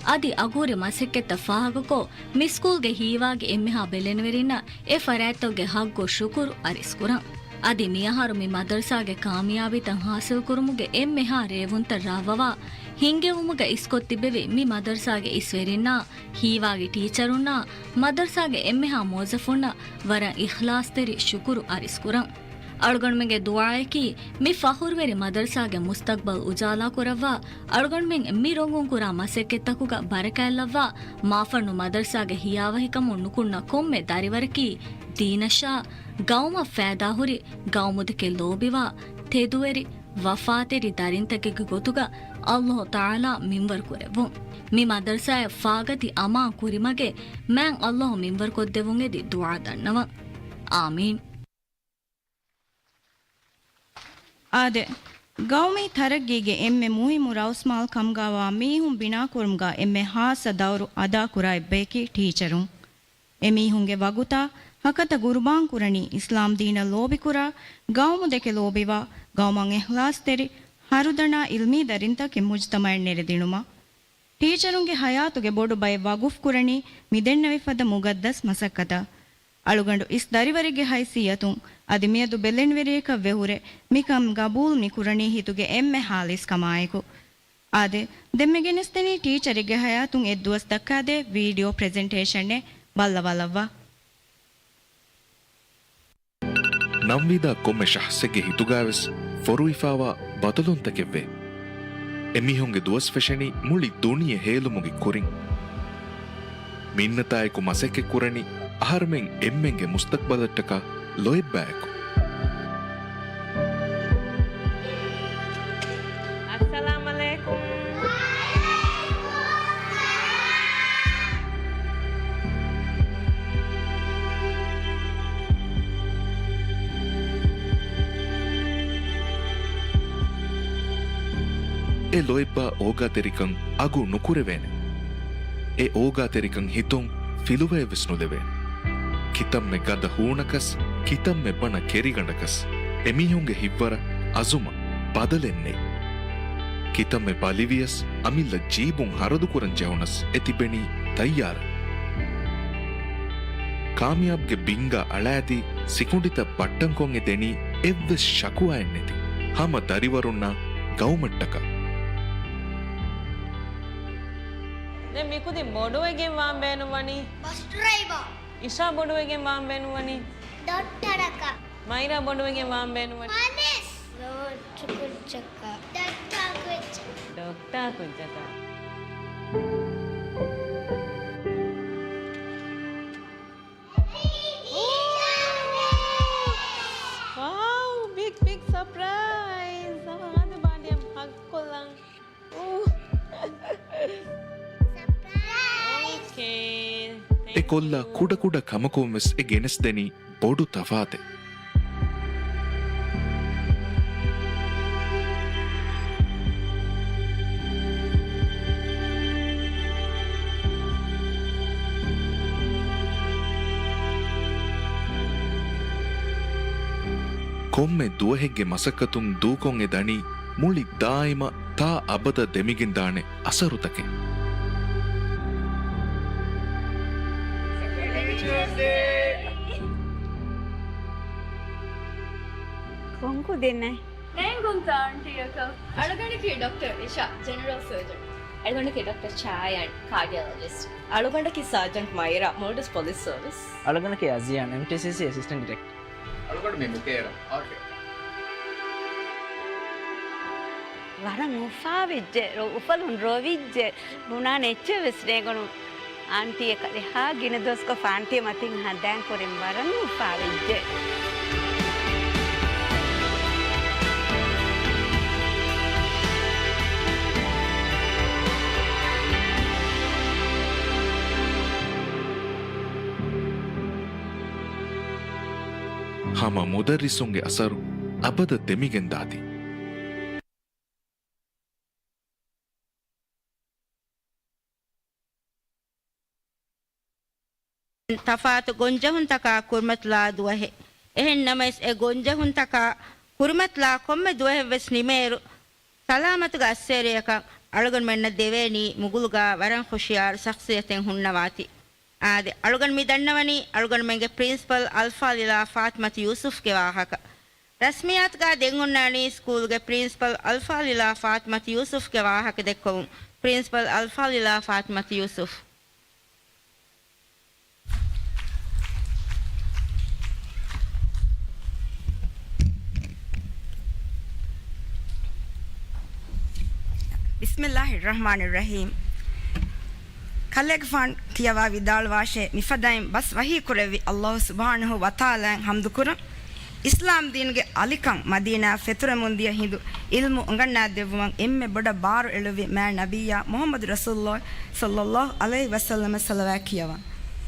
އަދި އަގުހުރި މަސައްކަތްތައް ފާހަގަކޮށް، މި ސްކޫލްގެ ހީވާގި އެންމެހާ ބެލެނިވެރިންނަށް އެ ފަރާތްތަކުގެ ހައްގު ޝުކުރު އަރިސްކުރަން. އަދި މިއަހަރު މި މަދަރުސާގެ ކާމިޔާބީތައް ހާސިލްކުރުމުގެ އެންމެހާ ރޭވުންތައް ރާވަވާ ހިންގެވުމުގަ އިސްކޮށް ތިއްބެވި މި މަދަރުސާގެ އިސްވެރިންނާ، ހީވާގި ޓީޗަރުންނާ، މަދަރުސާގެ އެންމެހާ މުވައްޒަފުންނަށް ވަރަށް އިޚްލާޞްތެރި ޝުކުރު އަރިސްކުރަން. އަޅުގަނޑުމެންގެ ދުޢާއަކީ، މި ފަޚުރުވެރި މަދަރުސާގެ މުސްތަގްބަލް އުޖާލާކުރައްވާ، އަޅުގަނޑުމެން މި ރޮނގުންކުރާ މަސައްކަތްތަކުގަ ބަރަކާތްލައްވާ، މާފަންނު މަދަރުސާގެ ހިޔާވަހިކަމުން ނުކުންނަ ކޮންމެ ދަރިވަރަކީ، ދީނަށާ، ގައުމަށް ފައިދާހުރި، ގައުމުދެކެ ލޯބިވާ، ތެދުވެރި، ވަފާތެރި ދަރިންތަކެއްގެ ގޮތުގަ އައްލާހު ތަޢާލާ މިންވަރު ކުރެއްވުން. މި މަދަރުސާއަށް ފާގަތި އަމާން ކުރިމަގެއް މާތް އައްލާހު މިންވަރުކޮށްދެއްވުން އެދި ދުޢާ ދަންނަވަން. އާމީން. އާދެ، ގައުމީ ތަރައްގީގެ އެންމެ މުހިއްމު ރައުސްމާލް ކަމުގަވާ މީހުން ބިނާކުރުމުގަ އެންމެ ހާއްސަ ދައުރު އަދާކުރާ އެއްބަޔަކީ ޓީޗަރުން. އެމީހުންގެ ވަގުތާ ހަކަތަ ގުރުބާންކުރަނީ އިސްލާމްދީނަށް ލޯބިކުރާ، ގައުމުދެކެ ލޯބިވާ، ގައުމަށް އިޚްލާޞްތެރި، ހަރުދަނާ އިލްމީ ދަރިންތަކެއް މުޖްތަމަޢަށް ނެރެދިނުމަށް. ޓީޗަރުންގެ ޙަޔާތުގެ ބޮޑު ބައެއް ވަގުފްކުރަނީ މިދެންނެވި ފަދަ މުގައްދަސް މަސައްކަތަށް. އަޅުގަނޑު އިސް ދަރިވަރެއްގެ ހައިސިއްޔަތުން އަދި މިއަދު ބެލެނިވެރިޔަކަށް ވެހުރެ މިކަން ގަބޫލު މިކުރަނީ ހިތުގެ އެންމެ ހާލިސް ކަމާއެކު. އާދެ، ދެންމެ ގެނެސްދެނީ ޓީޗަރެއްގެ ހަޔާތުން އެއްދުވަސް ދައްކާދޭ ވީޑިއޯ ޕްރެޒެންޓޭޝަނެއް. ބައްލަވާލައްވާ. ނަވީދާ ކޮންމެ ޝަހްސެއްގެ ހިތުގައިވެސް ފޮރުވިފާވާ ބަދަލުންތަކެއްވޭ. އެމީހުންގެ ދުވަސް ފެށެނީ މުޅި ދުނިޔެ ހޭލުމުގެ ކުރިން. މިންނަތާއެކު މަސައްކަތް ކުރަނީ އަހަރުމެން އެންމެންގެ މުސްތަޤްބަލަށްޓަކާ ލޯތްބާއެކު. އައްސަލާމްއަލައިކުމް. އެ ލޯތްބާ އޯގާތެރިކަން އަގު ނުކުރެވޭނެ. އެ އޯގާތެރިކަން ހިތުން ފިލުވައެއްވެސް ނުލެވޭނެ. ކިތަންމެ ގަދަ ހޫނަކަސް، ކިތަންމެ ބަނަ ކެރިގަނޑަކަސް، އެމީހުންގެ ހިތްވަރަށް އަޒުމަށް ބަދަލެއް ނެތް. ކިތަންމެ ބަލިވިޔަސް، އަމިއްލަ ޖީބުން ހަރަދުކުރަން ޖެހުނަސް އެ ތިބެނީ ތައްޔާރަށް. ކާމިޔާބްގެ ބިންގާ އަޅާދީ ސިކުނޑިތައް ބައްޓަންކޮށް އެ ދެނީ އެއްވެސް ޝަކުވާއެއް ނެތި ހަމަ ދަރިވަރުންނާ ގައުމަށްޓަކާ. ދެން މިކުދިން ބޮޑުވެގެން ވާން ބޭނުންވަނީ. ބަސް ޑްރައިވަރ. އިޝާ ބޮޑުވެގެން ވާން ބޭނުންވަނީ. ޑޮކްޓަރަކަށް. މައިރާ ބޮޑުވެގެން ވާން ބޭނުންވަނީ. ޕޮލިސް. ލޯ ކުއްޖަކަށް. ޑޮކްޓަރ ކުއްޖަކަށް. ޑޮކްޓަރ ކުއްޖަކަށް. ވާވް، ބިގް، ބިގް ސަޕްރައިޒް. ހަމަ ހަދު ބާނޑިއަށް ހަގްކޮށްލަން. އޫ. ސަޕްރައިޒް. އޯކޭ. އެކޮށްލާ ކުޑަކުޑަ ކަމަކުން ވެސް އެ ގެނެސްދެނީ ބޮޑު ތަފާތެއް. ކޮންމެ ދުވަހެއްގެ މަސައްކަތުން ދޫކޮށް އެ ދަނީ މުޅި ދާއިމަށް ތާ އަބަދަށް ދެމިގެންދާނެ އަސަރުތަކެއް. ކޮން ކުދިންނެއް؟ ނޭނގުންތަ އާންޓީއަކަށް؟ އަޅުގަނޑަކީ ޑޮކްޓަރ އިޝާ، ޖެނެރަލް ސަރޖަން. އަޅުގަނޑަކީ ޑޮކްޓަރ ޗާޔާން، ކާޑިއޮލޮޖިސްޓް. އަޅުގަނޑަކީ ސާޖަންޓް މައިރާ، މޯލްޑިވްސް ޕޮލިސް ސަރވިސް. އަޅުގަނޑަކީ އަޒިޔާން، އެމްޓީސީސީ އެސިސްޓެންޓް ޑިރެކްޓަރ. އަޅުގަނޑު މީ މުކޭރަ، އާކިރަ. ވަރަށް އުފާވެއްޖެ، ރޮ-، އުފަލުން ރޮވިއްޖެ، ބުނާނެ އެއްޗެއް ވެސް ނޭނގުނު. އާންޓީއަކަށް އެހާ ގިނަ ދުވަސްކޮށް އާންޓީ މަތިން ހަނދާން ކުރިން ވަރަށް އުފާވެއްޖެ. ހަމަ މުދައްރިސުންގެ އަސަރު އަބަދަށް ދެމިގެންދާތީ. ތަފާތު ގޮންޖެހުންތަކާ ކުރިމަތިލާ ދުވަހެއް. އެހެން ނަމަވެސް، އެ ގޮންޖެހުންތަކާ ކުރިމަތިލާ ކޮންމެ ދުވަހެއްވެސް ނިމޭއިރު، ސަލާމަތުގެ އައްސޭރިއަކަށް އަޅުގަނޑުމެންނަށް ދެވޭނީ މުގުލުގާ ވަރަށް ހުޝިޔާރު ޝަޚްޞިއްޔަތެއް ހުންނަވާތީ. އާދެ، އަޅުގަނޑު މި ދަންނަވަނީ އަޅުގަނޑުމެންގެ ޕްރިންސިޕަލް އަލްފާޟިލާ ފާތިމަތު ޔޫސުފްގެ ވާހަކަ. ރަސްމިއްޔާތުގާ ދެން އޮންނާނީ ސްކޫލްގެ ޕްރިންސިޕަލް އަލްފާޟިލާ ފާތިމަތު ޔޫސުފްގެ ވާހަކަ ދެއްކެވުން. ޕްރިންސިޕަލް އަލްފާޟިލާ ފާތިމަތު ޔޫސުފް. ބިސްމިއްލާހިއްރަޙްމާނިއްރަޙީމް. ކަލޭގެފާނު ކިޔަވާ ވިދާޅުވާށޭ، މިފަދައިން ބަސް ވަޙީކުރެއްވި އައްލާހު ސުބްޙާނަހޫ ވަތަޢާލާއަށް ޙަމްދުކުރަން. އިސްލާމް ދީނުގެ އަލިކަން މަދީނާއަށް ފެތުރެމުންދިޔަ ހިނދު އިލްމު އުނގަންނާދެއްވުމަށް އެންމެ ބޮޑަށް ބާރު އެޅުއްވި މާތް ނަބިއްޔާ މުޙައްމަދު ރަސޫލުއްލާހި ޞައްލައްލާހު ޢަލައިހި ވަސައްލަމަށް ޞަލަވާތް ކިޔަވަން.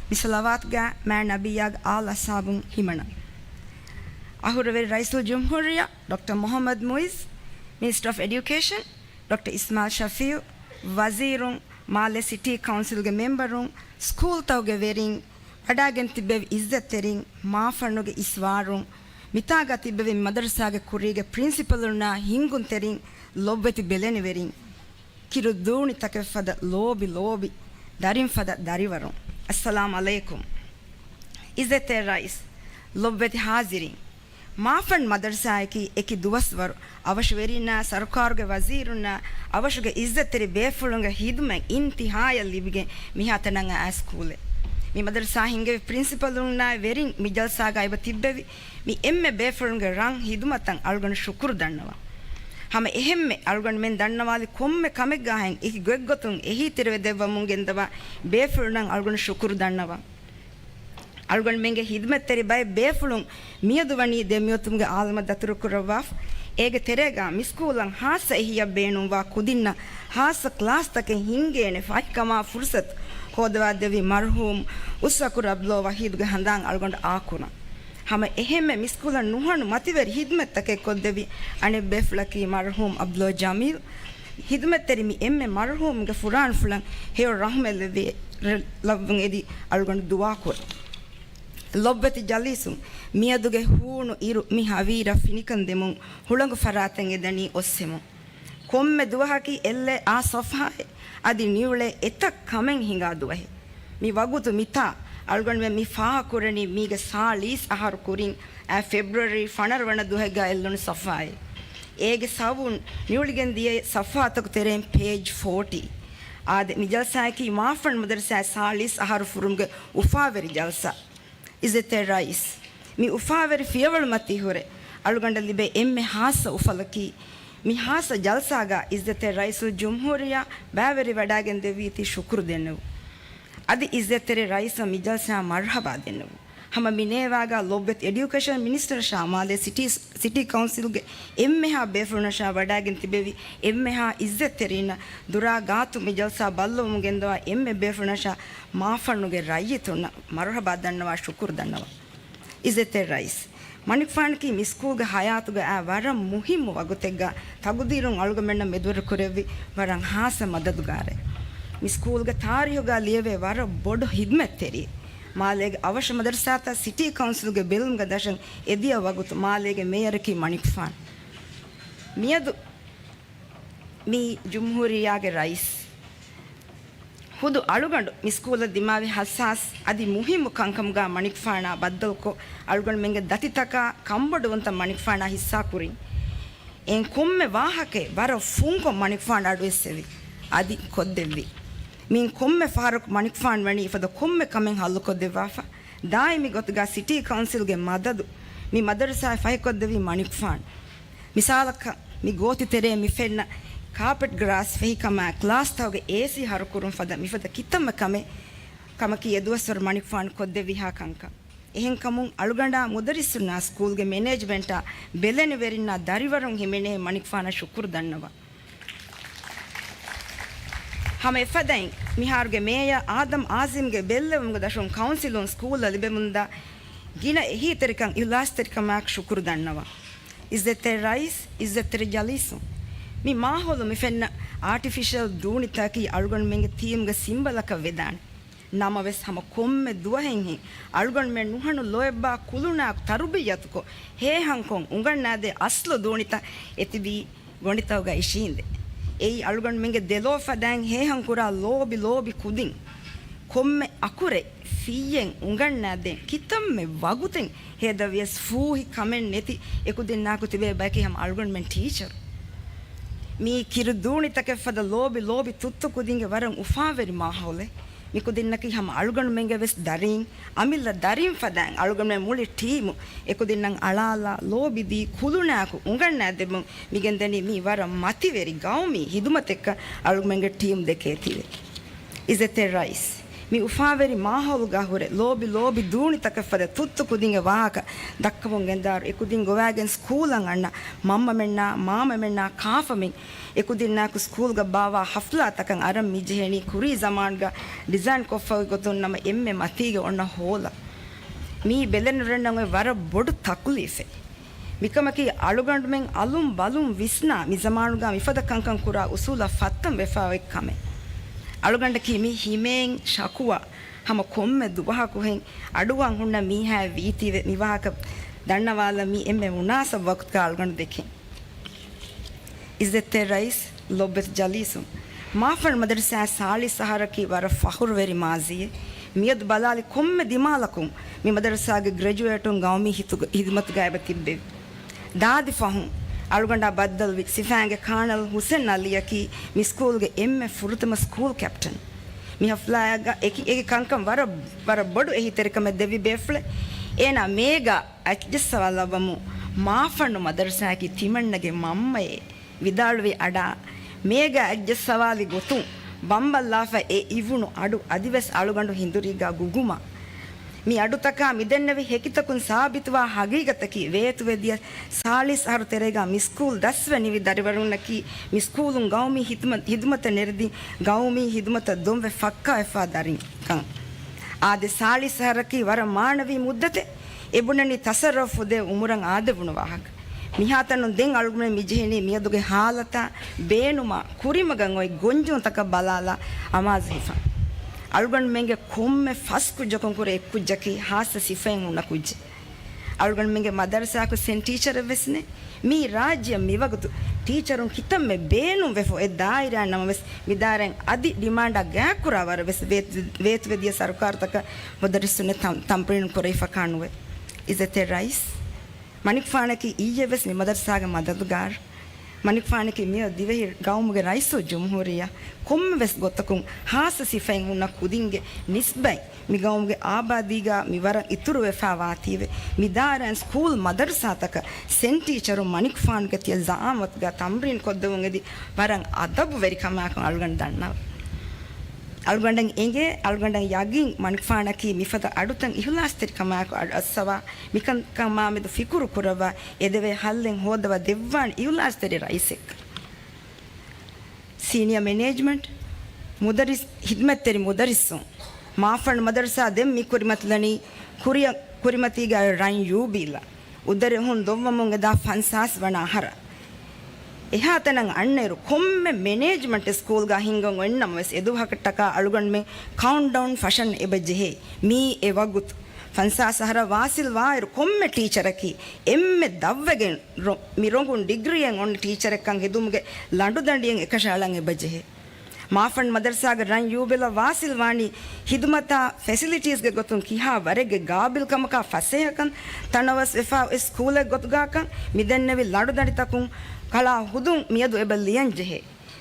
މި ޞަލަވާތުގައި މާތް ނަބިއްޔާގެ އާލް އަޞްޙާބުން ހިމަނަން. އަހުރެވެރި ރައީސުލްޖުމްހޫރިއްޔާ ޑޮކްޓަރ މުޙައްމަދު މުޢިއްޒު، މިނިސްޓަރ އޮފް އެޑިއުކޭޝަން، ޑޮކްޓަރ އިސްމާޢީލް ޝަފީޢު، ވަޒީރުން، މާލެ ސިޓީ ކައުންސިލްގެ މެމްބަރުން، ސްކޫލްތަކުގެ ވެރިން، ވަޑައިގެން ތިއްބެވި އިއްޒަތްތެރިން، މާފަންނުގެ އިސްވާރުން، މިތާގަ ތިއްބެވި މަދަރުސާގެ ކުރީގެ ޕްރިންސިޕަލުންނާ ހިންގުންތެރިން، ލޮބުވެތި ބެލެނިވެރިން، ކިރު ދޫނިތަކެއް ފަދަ ލޯބި ލޯބި ދަރިން ފަދަ ދަރިވަރުން، އައްސަލާމް ޢަލައިކުމް. އިއްޒަތްތެރި ރައީސް، ލޮބުވެތި ޙާޟިރީން، މާފަން މަދަރުސާއަކީ އެކި ދުވަސްވަރު އަވަށުވެރިންނާ، ސަރުކާރުގެ ވަޒީރުންނާ، އަވަށުގެ އިއްޒަތްތެރި ބޭފުޅުންގެ ހިދުމަތް އިންތިހާޔަށް ލިބިގެން މިހާތަނަށް އައި ސްކޫލެއް. މި މަދަރުސާ ހިންގެވި ޕްރިންސިޕަލުންނާއި ވެރިން މި ޖަލްސާގަ އެބަ ތިއްބެވި މި އެންމެ ބޭފުޅުންގެ ރަން ހިދުމަތަށް އަޅުގަނޑު ޝުކުރު ދަންނަވަން. ހަމަ އެހެންމެ އަޅުގަނޑުމެން ދަންނަވާލި ކޮންމެ ކަމެއްގާހެން އެކި ގޮތްގޮތުން އެހީތެރިވެ ދެއްވަމުން ގެންދަވާ ބޭފުޅުންނަށް އަޅުގަނޑު ޝުކުރު ދަންނަވަން. އަޅުގަނޑުމެންގެ ހިދުމަތްތެރި ބައެއް ބޭފުޅުން މިއަދު ވަނީ ދެމިއޮތުމުގެ އާލަމަށް ދަތުރުކުރައްވާފަ. އޭގެ ތެރޭގަ މި ސްކޫލަށް ހާއްސަ އެހީއަށް ބޭނުންވާ ކުދިންނަށް ހާއްސަ ކްލާސްތަކެއް ހިންގޭނެ ފަހިކަމާ ފުރުސަތު ހޯދަވާދެއްވި މަރުޙޫމް އުސްއަކުރު ޢަބްދުﷲ ވަޙީދުގެ ހަނދާން އަޅުގަނޑު އާކުރަން. ހަމަ އެހެންމެ މި ސްކޫލަށް ނުހަނު މަތިވެރި ހިދުމަތްތަކެއް ކޮށްދެއްވި އަނެއް ބޭފުޅަކީ މަރުޙޫމް ޢަބްދުﷲ ޖަމީލް. ހިދުމަތްތެރި މި އެންމެ މަރުޙޫމްގެ ފުރާނަފުޅަށް ހެޔޮ ރަޙުމަތް ލެއްވި ލައްވަން އެދި އަޅުގަނޑު ދުޢާކުރަން. ލޮބުވެތި ޖަލީސުން، މިއަދުގެ ހޫނު އިރު މި ހަވީރަށް ފިނިކަން ދެމުން ހުޅަނގު ފަރާތެއް އެދަނީ އޮއްސެމުން. ކޮންމެ ދުވަހަކީ އެއްލެ އާ ޞަފްޙާއެއް. އަދި ނިއުޅޭ އެތައް ކަމެއް ހިނގާ ދުވަހެއް. މި ވަގުތު މިތާ އަޅުގަނޑުމެން މި ފާހަގަކުރަނީ މީގެ ސާޅީސް އަހަރު ކުރިން އައި ފެބްރުއަރީ ފަނަރަ ވަނަ ދުވަހެއްގަ އެއްލުނު ޞަފްޙާއެއް. އޭގެ ސަބަބުން ނިއުޅިގެން ދިޔަ ޞަފްޙާތަކު ތެރެއިން ޕޭޖް ފޯޓީ. އާދެ، މި ޖަލްސާއަކީ މާފަން މަދަރުސާ ސާޅީސް އަހަރު ފުރުމުގެ އުފާވެރި ޖަލްސާ. އިއްޒަތްތެރި ރައީސް، މި އުފާވެރި ފިޔަވަޅު މަތީ ހުރެ އަޅުގަނޑަށް ލިބޭ އެންމެ ހާއްސަ އުފަލަކީ، މި ހާއްސަ ޖަލްސާގަ އިއްޒަތްތެރި ރައީސުލްޖުމްހޫރިއްޔާ ބައިވެރިވެވަޑައިގެން ދެއްވީތީ ޝުކުރު ދެންނެވުން. އަދި އިއްޒަތްތެރި ރައީސަށް މި ޖަލްސާއަށް މަރްޙަބާ ދެންނެވުން. ހަމަ މި ނޭވާގަ ލޮބުވެތި އެޑިއުކޭޝަން މިނިސްޓަރަށާ މާލޭ ސިޓީ، ސިޓީ ކައުންސިލްގެ އެންމެހާ ބޭފުޅުންނަށާ ވަޑައިގެން ތިބެވި އެންމެހާ އިއްޒަތްތެރިންނަށް ދުރާ ގާތު މި ޖަލްސާ ބައްލަވަމުން ގެންދަވާ އެންމެ ބޭފުޅުންނަށާ މާފަންނުގެ ރައްޔިތުންނަށް މަރުޙަބާ ދަންނަވާ ޝުކުރު ދަންނަވަން. އިއްޒަތްތެރި ރައީސް، މަނިކުފާނަކީ މި ސްކޫލްގެ ޙަޔާތުގަ އައި ވަރަށް މުހިއްމު ވަގުތެއްގަ ތަގުދީރުން އަޅުގަނޑުމެންނަށް މެދުވެރިކުރެއްވި ވަރަށް ހާއްސަ މަދަދުގާރެއް. މި ސްކޫލްގެ ތާރީހުގަ ލިޔެވޭ ވަރަށް ބޮޑު ހިދުމަތްތެރިއެއް. މާލޭގެ އަވަށު މަދަރުސާތައް ސިޓީ ކައުންސިލްގެ ބެލުމުގަ ދަށަން އެދިޔަ ވަގުތު މާލޭގެ މޭޔަރަކީ މަނިކުފާނު. މިއަދު މި ޖުމްހޫރިއްޔާގެ ރައީސް. ހުދު އަޅުގަނޑު މި ސްކޫލަށް ދިމާވި ޙައްސާސް އަދި މުހިއްމު ކަންކަމުގަ މަނިކުފާނާ ބައްދަލުކޮށް، އަޅުގަނޑުމެންގެ ދަތިތަކާ ކަންބޮޑުވުންތައް މަނިކުފާނާ ޙިއްޞާކުރިން. އެއިން ކޮންމެ ވާހަކައެއް ވަރަށް ފުންކޮށް މަނިކުފާނު އަޑުއެއްސެވި. އަދި ކޮށްދެއްވި. މިއިން ކޮންމެ ފަހަރަކު މަނިކުފާނު ވަނީ އެފަދަ ކޮންމެ ކަމެއް ހައްލުކޮށްދެއްވާފަ. ދާއިމީ ގޮތުގަ ސިޓީ ކައުންސިލްގެ މަދަދު މި މަދަރުސާއަށް ފަހިކޮށްދެއްވީ މަނިކުފާނު. މިސާލަކަށް، މި ގޯތި ތެރޭ މި ފެންނަ ކާޕެޓް ގްރާސް ފެހިކަމާ، ކްލާސްތަކުގެ އޭސީ ހަރުކުރުން ފަދަ މިފަދަ ކިތަންމެ ކަމެއް، ކަމަކީ އެދުވަސްވަރު މަނިކުފާނު ކޮށްދެއްވިހާ ކަންކަން. އެހެންކަމުން އަޅުގަނޑާ މުދައްރިސުންނާ ސްކޫލްގެ މެނޭޖްމަންޓާ ބެލެނިވެރިންނާ ދަރިވަރުން ހިމެނޭ މަނިކުފާނަށް ޝުކުރު ދަންނަވަން. ހަމަ އެފަދައިން، މިހާރުގެ މޭޔަރ އާދަމް އާޒިމްގެ ބެއްލެވުމުގެ ދަށުން ކައުންސިލުން ސްކޫލަށް ލިބެމުންދާ ގިނަ އެހީތެރިކަން އިހްލާސްތެރިކަމާއެކު ޝުކުރު ދަންނަވަން. އިއްޒަތްތެރި ރައީސް، އިއްޒަތްތެރި ޖަލީސުން، މި މާހައުލު މިފެންނަ އާޓިފިޝަލް ދޫނިތަކީ އަޅުގަނޑުމެންގެ ތީމްގެ ސިމްބަލަކަށް ވެދާނެ. ނަމަވެސް، ހަމަ ކޮންމެ ދުވަހެއްހެން އަޅުގަނޑުމެން ނުހަނު ލޯތްބާ ކުލުނާ ތަރުބިއްޔަތުކޮށް، ހޭހަންކޮށް އުނގަންނާދޭ އަސްލު ދޫނިތައް އެތިބީ ގޮނޑިތަކުގަ އިށީނދެ. އެއީ އަޅުގަނޑުމެންގެ ދެލޯ ފަދައިން ހޭހަން ކުރާ ލޯބި ލޯބި ކުދިން. ކޮންމެ އަކުރެއް ފިއްޔެއް އުނގަންނާދޭން ކިތަންމެ ވަގުތެއް ހޭދަވިޔަސް ފޫހި ކަމެއް ނެތި އެކުދިންނާކު ތިބޭ ބަޔަކީ ހަމަ އަޅުގަނޑުމެން ޓީޗަރު. މީ ކިރު ދޫނިތަކެއް ފަދަ ލޯބި ލޯބި ތުއްތު ކުދިންގެ ވަރަށް އުފާވެރި މާހައުލެއް. މިކުދިންނަކީ ހަމަ އަޅުގަނޑުމެންގެ ވެސް ދަރީން، އަމިއްލަ ދަރީން ފަދައިން އަޅުގަނޑުމެން މުޅި ޓީމު އެކުދިންނަށް އަޅާލާ، ލޯބިދީ، ކުލުނާކު އުނގަންނާދެމުން މިގެންދަނީ މީ ވަރަށް މަތިވެރި ގައުމީ ހިދުމަތެއްކަން އަޅުގަނޑުމެންގެ ޓީމް ދެކޭތީވެ. އިއްޒަތްތެރި ރައީސް، މި އުފާވެރި މާހައުލުގަ ހުރެ ލޯބި ލޯބި ދޫނިތަކެއް ފަދަ ތުއްތު ކުދިންގެ ވާހަކަ ދައްކަމުން ގެންދާއިރު އެކުދިން ގޮވާގެން ސްކޫލަށް އަންނަ މަންމަމެންނާ މާމަމެންނާ ކާފަމެން އެކުދިންނާކު ސްކޫލްގަ ބާވާ ހަފްލާތަކަށް އަރަން މި ޖެހެނީ ކުރީ ޒަމާނުގަ ޑިޒައިން ކޮށްފައި ގޮތުން ނަމަ އެންމެ މަތީގަ އޮންނަ ހޯލަށް. މީ ބެލެނިވެރިންނަށް އޮތް ވަރަށް ބޮޑު ތަކުލީފެއް. މިކަމަކީ އަޅުގަނޑުމެން އަލުން ބަލުން ވިސްނާ މި ޒަމާނުގަ މިފަދަ ކަންކަން ކުރާ އުސޫލަށް ފައްތަން ވެފައި އޮތް ކަމެއް. އަޅުގަނޑަކީ މި ހިމޭން ޝަކުވާ ހަމަ ކޮންމެ ދުވަހަކުހެން އަޑުއަށް ހުންނަ މީހާއެއް ވީތީވެ މި ވާހަކަ ދަންނަވާލަން މީ އެންމެ މުނާސަބު ވަގުތުގަ އަޅުގަނޑު ދެކެން. އިއްޒަތްތެރި ރައީސް، ލޮބުވެތި ޖަލީސުން، މާފަން މަދަރުސާ ސާޅީސް އަހަރަކީ ވަރަށް ފަޚުރުވެރި މާޒީއެއް. މިއަދު ބަލާލި ކޮންމެ ދިމާލަކުން މި މަދަރުސާގެ ގްރެޖުއޭޓުން ގައުމީ ހިތުގަ-، ހިދުމަތުގަ އެބަ ތިއްބެވި. ދާދި ފަހުން އަޅުގަނޑާ ބައްދަލުވި ސިފައިންގެ ކާނަލް ހުސެން އަލީއަކީ މި ސްކޫލްގެ އެންމެ ފުރަތަމަ ސްކޫލް ކެޕްޓަން. މި ހަފްލާއަށް އެކި-، އޭގެ ކަންކަން ވަރަށް، ވަރަށް ބޮޑު އެހީތެރިކަމެއް ދެއްވި ބޭފުޅެއް. އޭނާ މޭގާ އަތްޖައްސަވާލައްވަމުން މާފަންނު މަދަރުސާއަކީ ތިމަންނަގެ މަންމައޭ. ވިދާޅުވި އަޑާ މޭގަ އަތްޖައްސަވާލި ގޮތުން ބަނބަށްލާފަ އެ އިވުނު އަޑު އަދިވެސް އަޅުގަނޑު ހިނދުރީގަ ގުގުމަށް. މި އަޑުތަކާ މިދެންނެވި ހެކިތަކުން ސާބިތުވާ ހަގީގަތަކީ ވޭތުވެދިޔަ ސާޅީސް އަހަރު ތެރޭގަ މި ސްކޫލް ދަސްވެ ނިވި ދަރިވަރުންނަކީ މި ސްކޫލުން ގައުމީ ހިދުމަ-، ހިދުމަތަށް ނެރެދިން ގައުމީ ހިދުމަތަށް ދޮންވެ ފައްކާވެފާ ދަރިންކަން. އާދެ، ސާޅީސް އަހަރަކީ ވަރަށް މާނަވީ މުއްދަތެއް. އެ ބުނަނީ ތަސައްރަފު ދޭ އުމުރަށް އާދެވުނު ވާހަކަ. މިހާތަނުން ދެން އަޅުގަނޑުމެން މިޖެހެނީ މިއަދުގެ ހާލަތާ ބޭނުމާ ކުރިމަގަށް އޮތް ގޮންޖެހުންތަކަށް ބަލާލާ އަމާޒު ހިފަން. އަޅުގަނޑުމެންގެ ކޮންމެ ފަސް ކުއްޖަކުން ކުރެ އެއްކުއްޖަކީ ހާއްސަ ސިފައިން ހުންނަ ކުއްޖެއް. އަޅުގަނޑުމެންގެ މަދަރުސާއަކު ސެން ޓީޗަރެއް ވެސް ނެތް. މީ ރާއްޖެއަށް މިވަގުތު ޓީޗަރުން ކިތަންމެ ބޭނުންވެފަ އޮތް ދާއިރާއެއް ނަމަވެސް، މި ދާއިރާއިން އަދި ޑިމާންޑާ ގާތްކުރާ ވަރަށް ވެސް ވޭތު-، ވޭތުވެދިޔަ ސަރުކާރުތަކަށް މުދައްރިސުންނެއް ތަމް-، ތަމްރީނު ކުރެވިފަކާ ނުވޭ. އިއްޒަތްތެރި ރައީސް، މަނިކުފާނަކީ އިއްޔެވެސް މި މަދަރުސާގެ މަދަދުގާރު. މަނިކުފާނަކީ މިއަދު ދިވެހި ގައުމުގެ ރައީސުލްޖުމްހޫރިއްޔާ. ކޮންމެވެސް ގޮތަކުން ހާއްސަ ސިފައިން ހުންނަ ކުދިންގެ ނިސްބަތް މި ގައުމުގެ އާބާދީގަ މި ވަރަށް އިތުރުވެފާ ވާތީވެ. މި ދާއިރާއިން ސްކޫލް މަދަރުސާތަކަށް ސެން ޓީޗަރުން މަނިކުފާނުގެ ތިޔަ ޒައާމަތުގަ ތަމްރީން ކޮށްދެވުން އެދި ވަރަށް އަދަބުވެރިކަމާއެކު އަޅުގަނޑު ދަންނަވަން. އަޅުގަނޑަށް އެނގޭ، އަޅުގަނޑަށް ޔަގީން މަނިކުފާނަކީ މިފަދަ އަޑުތައް އިހުލާސްތެރިކަމާއެކު އަޑު އައްސަވާ، މިކަންކަމާމެދު ފިކުރު ކުރައްވާ، އެދެވޭ ހައްލެއް ހޯދަވާ ދެއްވާނެ އިހުލާސްތެރި ރައީސެއްކަން. ސީނިއަ މެނޭޖްމަންޓް، މުދައްރިސް، ހިދުމަތްތެރި މުދައްރިސުން، މާފަން މަދަރުސާ ދެން މި ކުރިމަތިލަނީ ކުރިއަށް، ކުރިމަތީގައި ރަން ޔޫބީލަށް އުދަރެހުން ދޮންވަމުން އެދާ ފަންސާސް ވަނަ އަހަރަށް. އެހާތަނަށް އަންނައިރު ކޮންމެ މެނޭޖްމަންޓެއް ސްކޫލްގަ ހިންގަން އޮތްނަމަވެސް އެދުވަހަކަށްޓަކާ އަޅުގަނޑުމެން ކައުންޓްޑައުން ފަށަން އެބަ ޖެހޭ. މީ އެ ވަގުތު. ފަންސާސް އަހަރަށް ވާސިލް ވާއިރު ކޮންމެ ޓީޗަރަކީ އެންމެ ދަށްވެގެން ރޮ-، މި ރޮނގުން ޑިގްރީއެއް އޮންނަ ޓީޗަރެއްކަން ހެދުމުގެ ލަނޑުދަނޑިއެއް އެކަށައަޅަން އެބަޖެހޭ. މާފަން މަދަރުސާގެ ރަން ޔޫބިލަށް ވާސިލް ވާނީ ހިދުމަތާ ފެސިލިޓީސްގެ ގޮތުން ކިހާ ވަރެއްގެ ގާބިލްކަމަކާ ފަސޭހަކަން ތަނަވަސް ވެފާ އޮތް ސްކޫލެއް ގޮތުގާކަން. މިދެންނެވި ލަނޑުދަނޑިތަކުން ކަޅާ ހުދުން މިއަދު އެބަ ލިޔަން ޖެހޭ.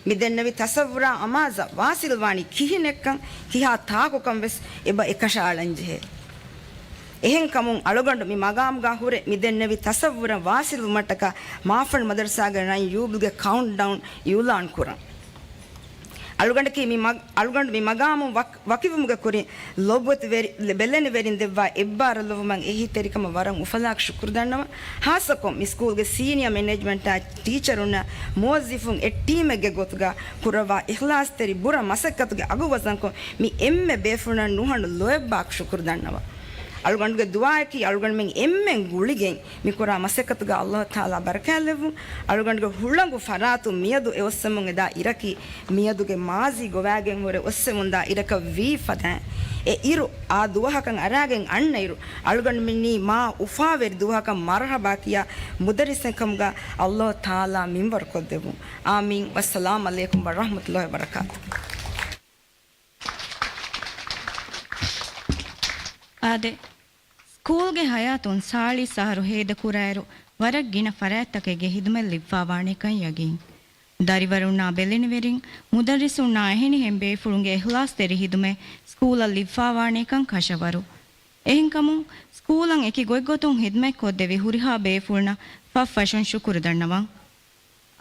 މިދެންނެވި ތަސައްވުރާ އަމާޒަށް ވާސިލް ވާނީ ކިހިނެއްކަން، ކިހާ ތާކުކަން ވެސް އެބަ އެކަށައަޅަން ޖެހޭ. އެހެންކަމުން އަޅުގަނޑު މި މަގާމުގާ ހުރެ މިދެންނެވި ތަސައްވުރަށް ވާސިލްވުމަށްޓަކާ މާފަން މަދަރުސާގެ ރަން ޔޫބިލްގެ ކައުންޓްޑައުން އިއުލާން ކުރަން. އަޅުގަނޑަކީ މި މަގް-، އަޅުގަނޑު މި މަގާމު ވަކި-، ވަކިވުމުގެ ކުރިން ލޮބުވެތި ވެރި-، ބެލެނިވެރިން ދެއްވާ އެއްބާރަށް ލޮބުވުމަށް އެހީތެރިކަމަށް ވަރަށް އުފަލާއެކު ޝުކުރު ދަންނަވަން. ހާއްސަކޮށް މި ސްކޫލްގެ ސީނިއަ މެނޭޖްމަންޓާ، ޓީޗަރުންނާ، މުވައްޒިފުން އެއް ޓީމެއްގެ ގޮތުގަ ކުރައްވާ އިޚްލާސްތެރި ބުރަ މަސައްކަތުގެ އަގު ވަޒަންކޮށް، މި އެންމެ ބޭފުޅުންނަށް ނުހަނު ލޯތްބާއެކު ޝުކުރު ދަންނަވަން. އަޅުގަނޑުގެ ދުޢާއަކީ އަޅުގަނޑުމެން އެންމެން ގުޅިގެން މި ކުރާ މަސައްކަތުގަ އައްލާހު ތަޢާލާ ބަރަކާތްލެއްވުން. އަޅުގަނޑުގެ ހުޅަނގު ފަރާތުން މިއަދު އެ އޮއްސަމުން އެދާ އިރަކީ، މިއަދުގެ މާޒީ ގޮވާގެން ހުރެ އޮއްސެމުންދާ އިރަކަށް ވީ ފަދައިން، އެ އިރު އާ ދުވަހަކަށް އަރާގެން އަންނަ އިރު، އަޅުގަނޑުމެންނީ މާ އުފާވެރި ދުވަހަކަށް މަރުޙަބާ ކިޔާ މުދައްރިސެއް ކަމުގަ އައްލާހު ތަޢާލާ މިންވަރު ކޮށްދެއްވުން. އާމީން. ވައްސަލާމް ޢަލައިކުމް ވަރަޙްމަތުﷲި ވަބަރަކާތުހު. އާދެ، ސްކޫލްގެ ހަޔާތުން ސާޅީސް އަހަރު ހޭދަ ކުރާއިރު، ވަރަށް ގިނަ ފަރާތްތަކެއްގެ ހިދުމަތް ލިބިފާވާނެކަން ޔަގީން. ދަރިވަރުންނާ ބެލެނިވެރިން، މުދައްރިސުންނާ އެހެނިހެން ބޭފުޅުންގެ އިޚްލާޞްތެރި ހިދުމަތް ސްކޫލަށް ލިބިފާވާނެކަން ކަށަވަރު. އެހެންކަމުން، ސްކޫލަށް އެކި ގޮތްގޮތުން ހިދުމަތް ކޮށްދެވި ހުރިހާ ބޭފުޅުންނަށް ފަށްފަށުން ޝުކުރު ދަންނަވަން.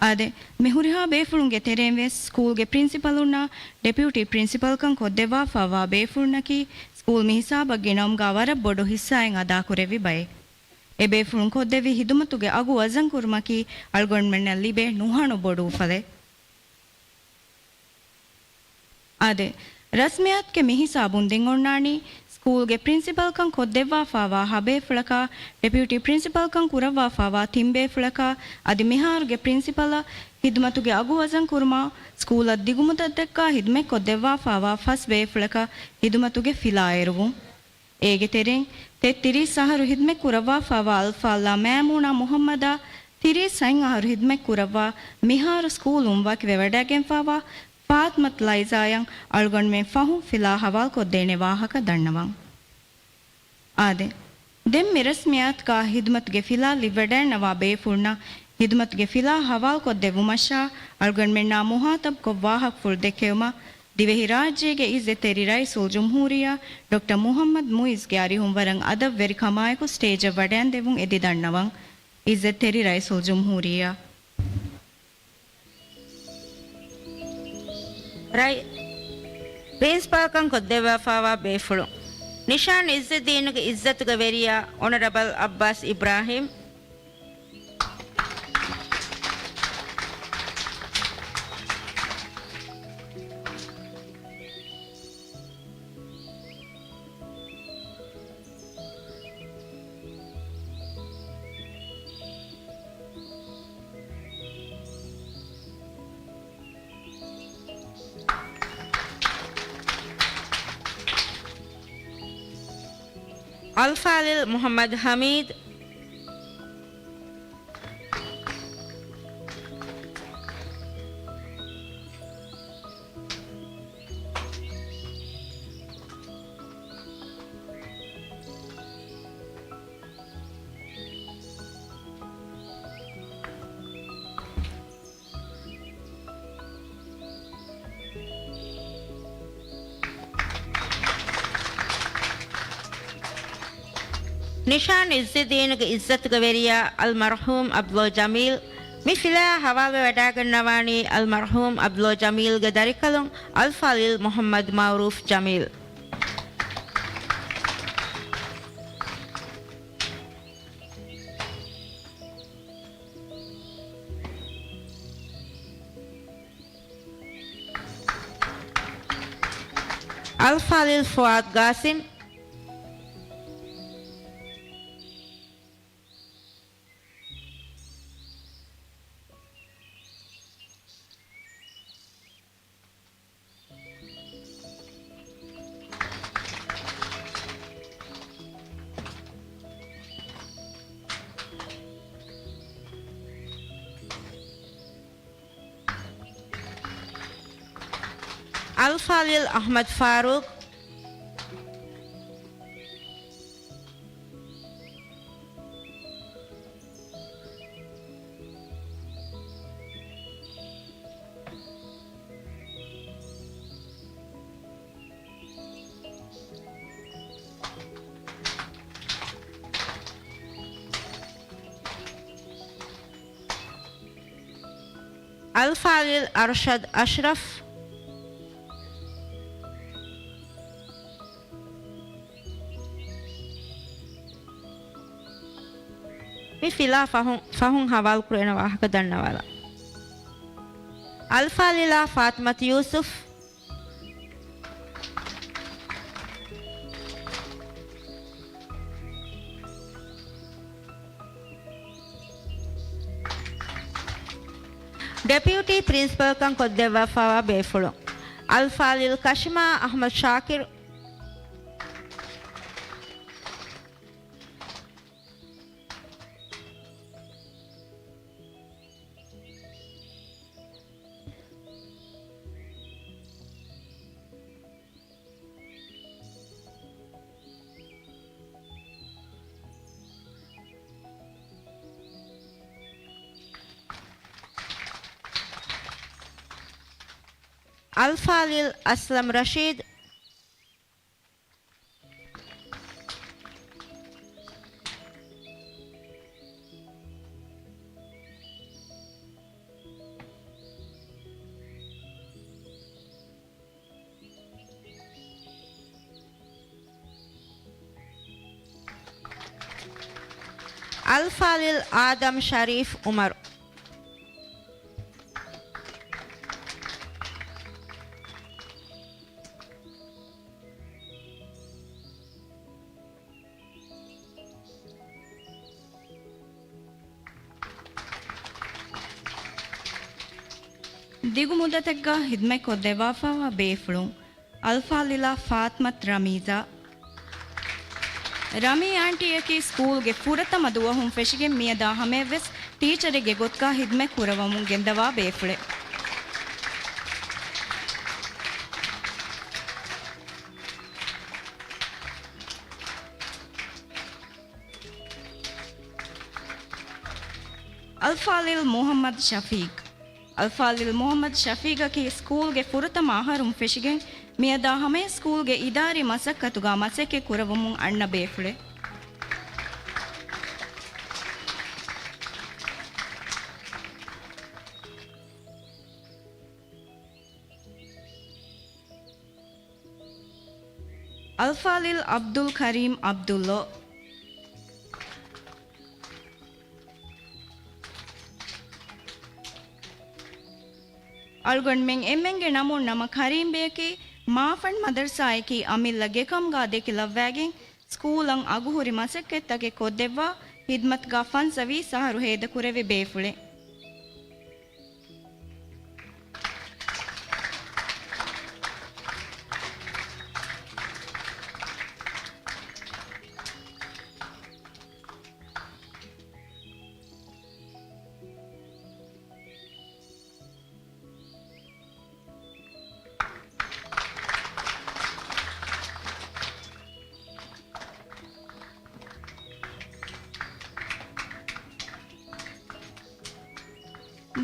އާދެ، މި ހުރިހާ ބޭފުޅުންގެ ތެރެއިން ވެސް ސްކޫލްގެ ޕްރިންސިޕަލުންނާ ޑެޕިއުޓީ ޕްރިންސިޕަލްކަން ކޮށްދެއްވާފާވާ ބޭފުޅުންނަކީ ސްކޫލް މިހިސާބަށް ގިނަވުމުގާ ވަރަށް ބޮޑު ހިއްސާއެއް އަދާކުރެއްވި ބައެއް. އެ ބޭފުޅުން ކޮށްދެއްވި ހިދުމަތުގެ އަގު ވަޒަންކުރުމަކީ އަޅުގަނޑުމެންނަށް ލިބޭ ނުހަނު ބޮޑު އުފަލެއް. އާދެ، ރަސްމިއްޔާތުގެ މިހިސާބުން ދެން އޮންނާނީ، ސްކޫލްގެ ޕްރިންސިޕަލްކަން ކޮށްދެއްވާފާވާ ހަ ބޭފުޅަކާ، ޑެޕިއުޓީ ޕްރިންސިޕަލްކަން ކުރައްވާފާވާ ތިން ބޭފުޅަކާ، އަދި މިހާރުގެ ޕްރިންސިޕަލަށް ހިދުމަތުގެ އަގު ވަޒަންކުރުމާ، ސްކޫލަށް ދިގުމުއްދަތްތަކާ ހިދުމަތްކޮށްދެއްވާފާވާ ފަސް ބޭފުޅަކަށް ހިދުމަތުގެ ފިލާ އެރުވުން. އޭގެ ތެރެއިން، ތެއްތިރީސް އަހަރު ހިދުމަތްކުރައްވާފާވާ އަލްފާޟިލާ މައިމޫނާ މުޙައްމަދާ، ތިރީސް ހަތް އަހަރު ހިދުމަތްކުރައްވާ، މިހާރު ސްކޫލުން ވަކިވެވަޑައިގެންފާވާ ފާތްމަތު ލައިޒާއަށް އަޅުގަނޑުމެން ފަހުން ފިލާ ހަވާލުކޮށްދޭނެ ވާހަކަ ދަންނަވަން. އާދެ، ދެން މި ރަސްމިއްޔާތުގަ ހިދުމަތުގެ ފިލާ ލިއްވަޑައިންނަވާ ބޭފުޅުންނަށް ހިދުމަތުގެ ފިލާ ހަވާލުކޮށްދެއްވުމަށާ އަޅުގަނޑުމެންނާ މުހާތަބްކޮށް ވާހަކަފުޅު ދެއްކެވުމަށް ދިވެހިރާއްޖޭގެ އިއްޒަތްތެރި ރައީސުލްޖުމްހޫރިއްޔާ ޑޮކްޓަރ މުހައްމަދު މުއިޒްގެ އަރިހުން ވަރަށް އަދަބުވެރިކަމާއެކު ސްޓޭޖަށް ވަޑައިންދެއްވުން އެދި ދަންނަވަން. އިއްޒަތްތެރި ރައީސުލްޖުމްހޫރިއްޔާ. ރައި-، ޕްރިންސިޕަލްކަން ކޮށްދެއްވާފައިވާ ބޭފުޅުން. ނިޝާން އިއްޒައްދީނުގެ އިއްޒަތުގެ ވެރިޔާ އޮނަރަބަލް އައްބާސް އިބްރާހީމް. އަލްފާޟިލް މުޙައްމަދު ޙަމީދު. ނިޝާން އިއްޒައްދީނުގެ އިއްޒަތުގެ ވެރިޔާ އަލްމަރްޙޫމް ޢަބްދުﷲ ޖަމީލް. މި ފިލާ ހަވާލުވެވަޑައިގަންނަވާނީ އަލްމަރްޙޫމް ޢަބްދުﷲ ޖަމީލްގެ ދަރިކަލުން އަލްފާޟިލް މުޙައްމަދު މަޢުރޫފް ޖަމީލް. އަލްފާޟިލް ފުއާދު ގާސިމް. އަލްފާޟިލް އަޙްމަދު ފާރޫޤް. އަލްފާޟިލް އަރްޝަދު އަޝްރަފް. މި ފިލާ ފަހުން، ފަހުން ހަވާލުކުރެވޭނެ ވާހަކަ ދަންނަވާލަ. އަލްފާޟިލާ ފާތިމަތު ޔޫސުފް. ޑެޕިއުޓީ ޕްރިންސިޕަލްކަން ކޮށްދެއްވާފައިވާ ބޭފުޅުން. އަލްފާޟިލް ކަޝިމާ އަޙްމަދު ޝާކިރު. އަލްފާޟިލް އަސްލަމް ރަޝީދު. އަލްފާޟިލް އާދަމް ޝަރީފް އުމަރު. ދިގު މުއްދަތެއްގަ ހިދުމަތް ކޮށްދެއްވާފައިވާ ބޭފުޅުން. އަލްފާޟިލާ ފާތިމަތު ރަމީޒާ. ރަމީ އާންޓީއަކީ ސްކޫލްގެ ފުރަތަމަ ދުވަހުން ފެށިގެން މިއަދާ ހަމަޔަށްވެސް ޓީޗަރެއްގެ ގޮތުގަ ހިދުމަތް ކުރައްވަމުން ގެންދަވާ ބޭފުޅެއް. އަލްފާޟިލް މުޙައްމަދު ޝަފީޤް. އަލްފާޟިލް މުޙައްމަދު ޝަފީޤަކީ ސްކޫލްގެ ފުރަތަމަ އަހަރުން ފެށިގެން، މިއަދާ ހަމަޔަށް ސްކޫލްގެ އިދާރީ މަސައްކަތުގަ މަސައްކަތް ކުރައްވަމުން އަންނަ ބޭފުޅެއް. އަލްފާޟިލް ޢަބްދުލް ކަރީމް ޢަބްދުﷲ. އަޅުގަނޑުމެން އެންމެންގެ ނަމުން ނަމަ ކަރީމްބެއަކީ، މާފަންޑް މަދަރުސާއަކީ އަމިއްލަ ގެކަމުގަ ދެކިލައްވައިގެން، ސްކޫލަށް އަގުހުރި މަސައްކަތްތަކެއް ކޮށްދެއްވާ، ހިދްމަތުގަ ފަންސަވީސް އަހަރު ހޭދަކުރެއްވި ބޭފުޅެއް.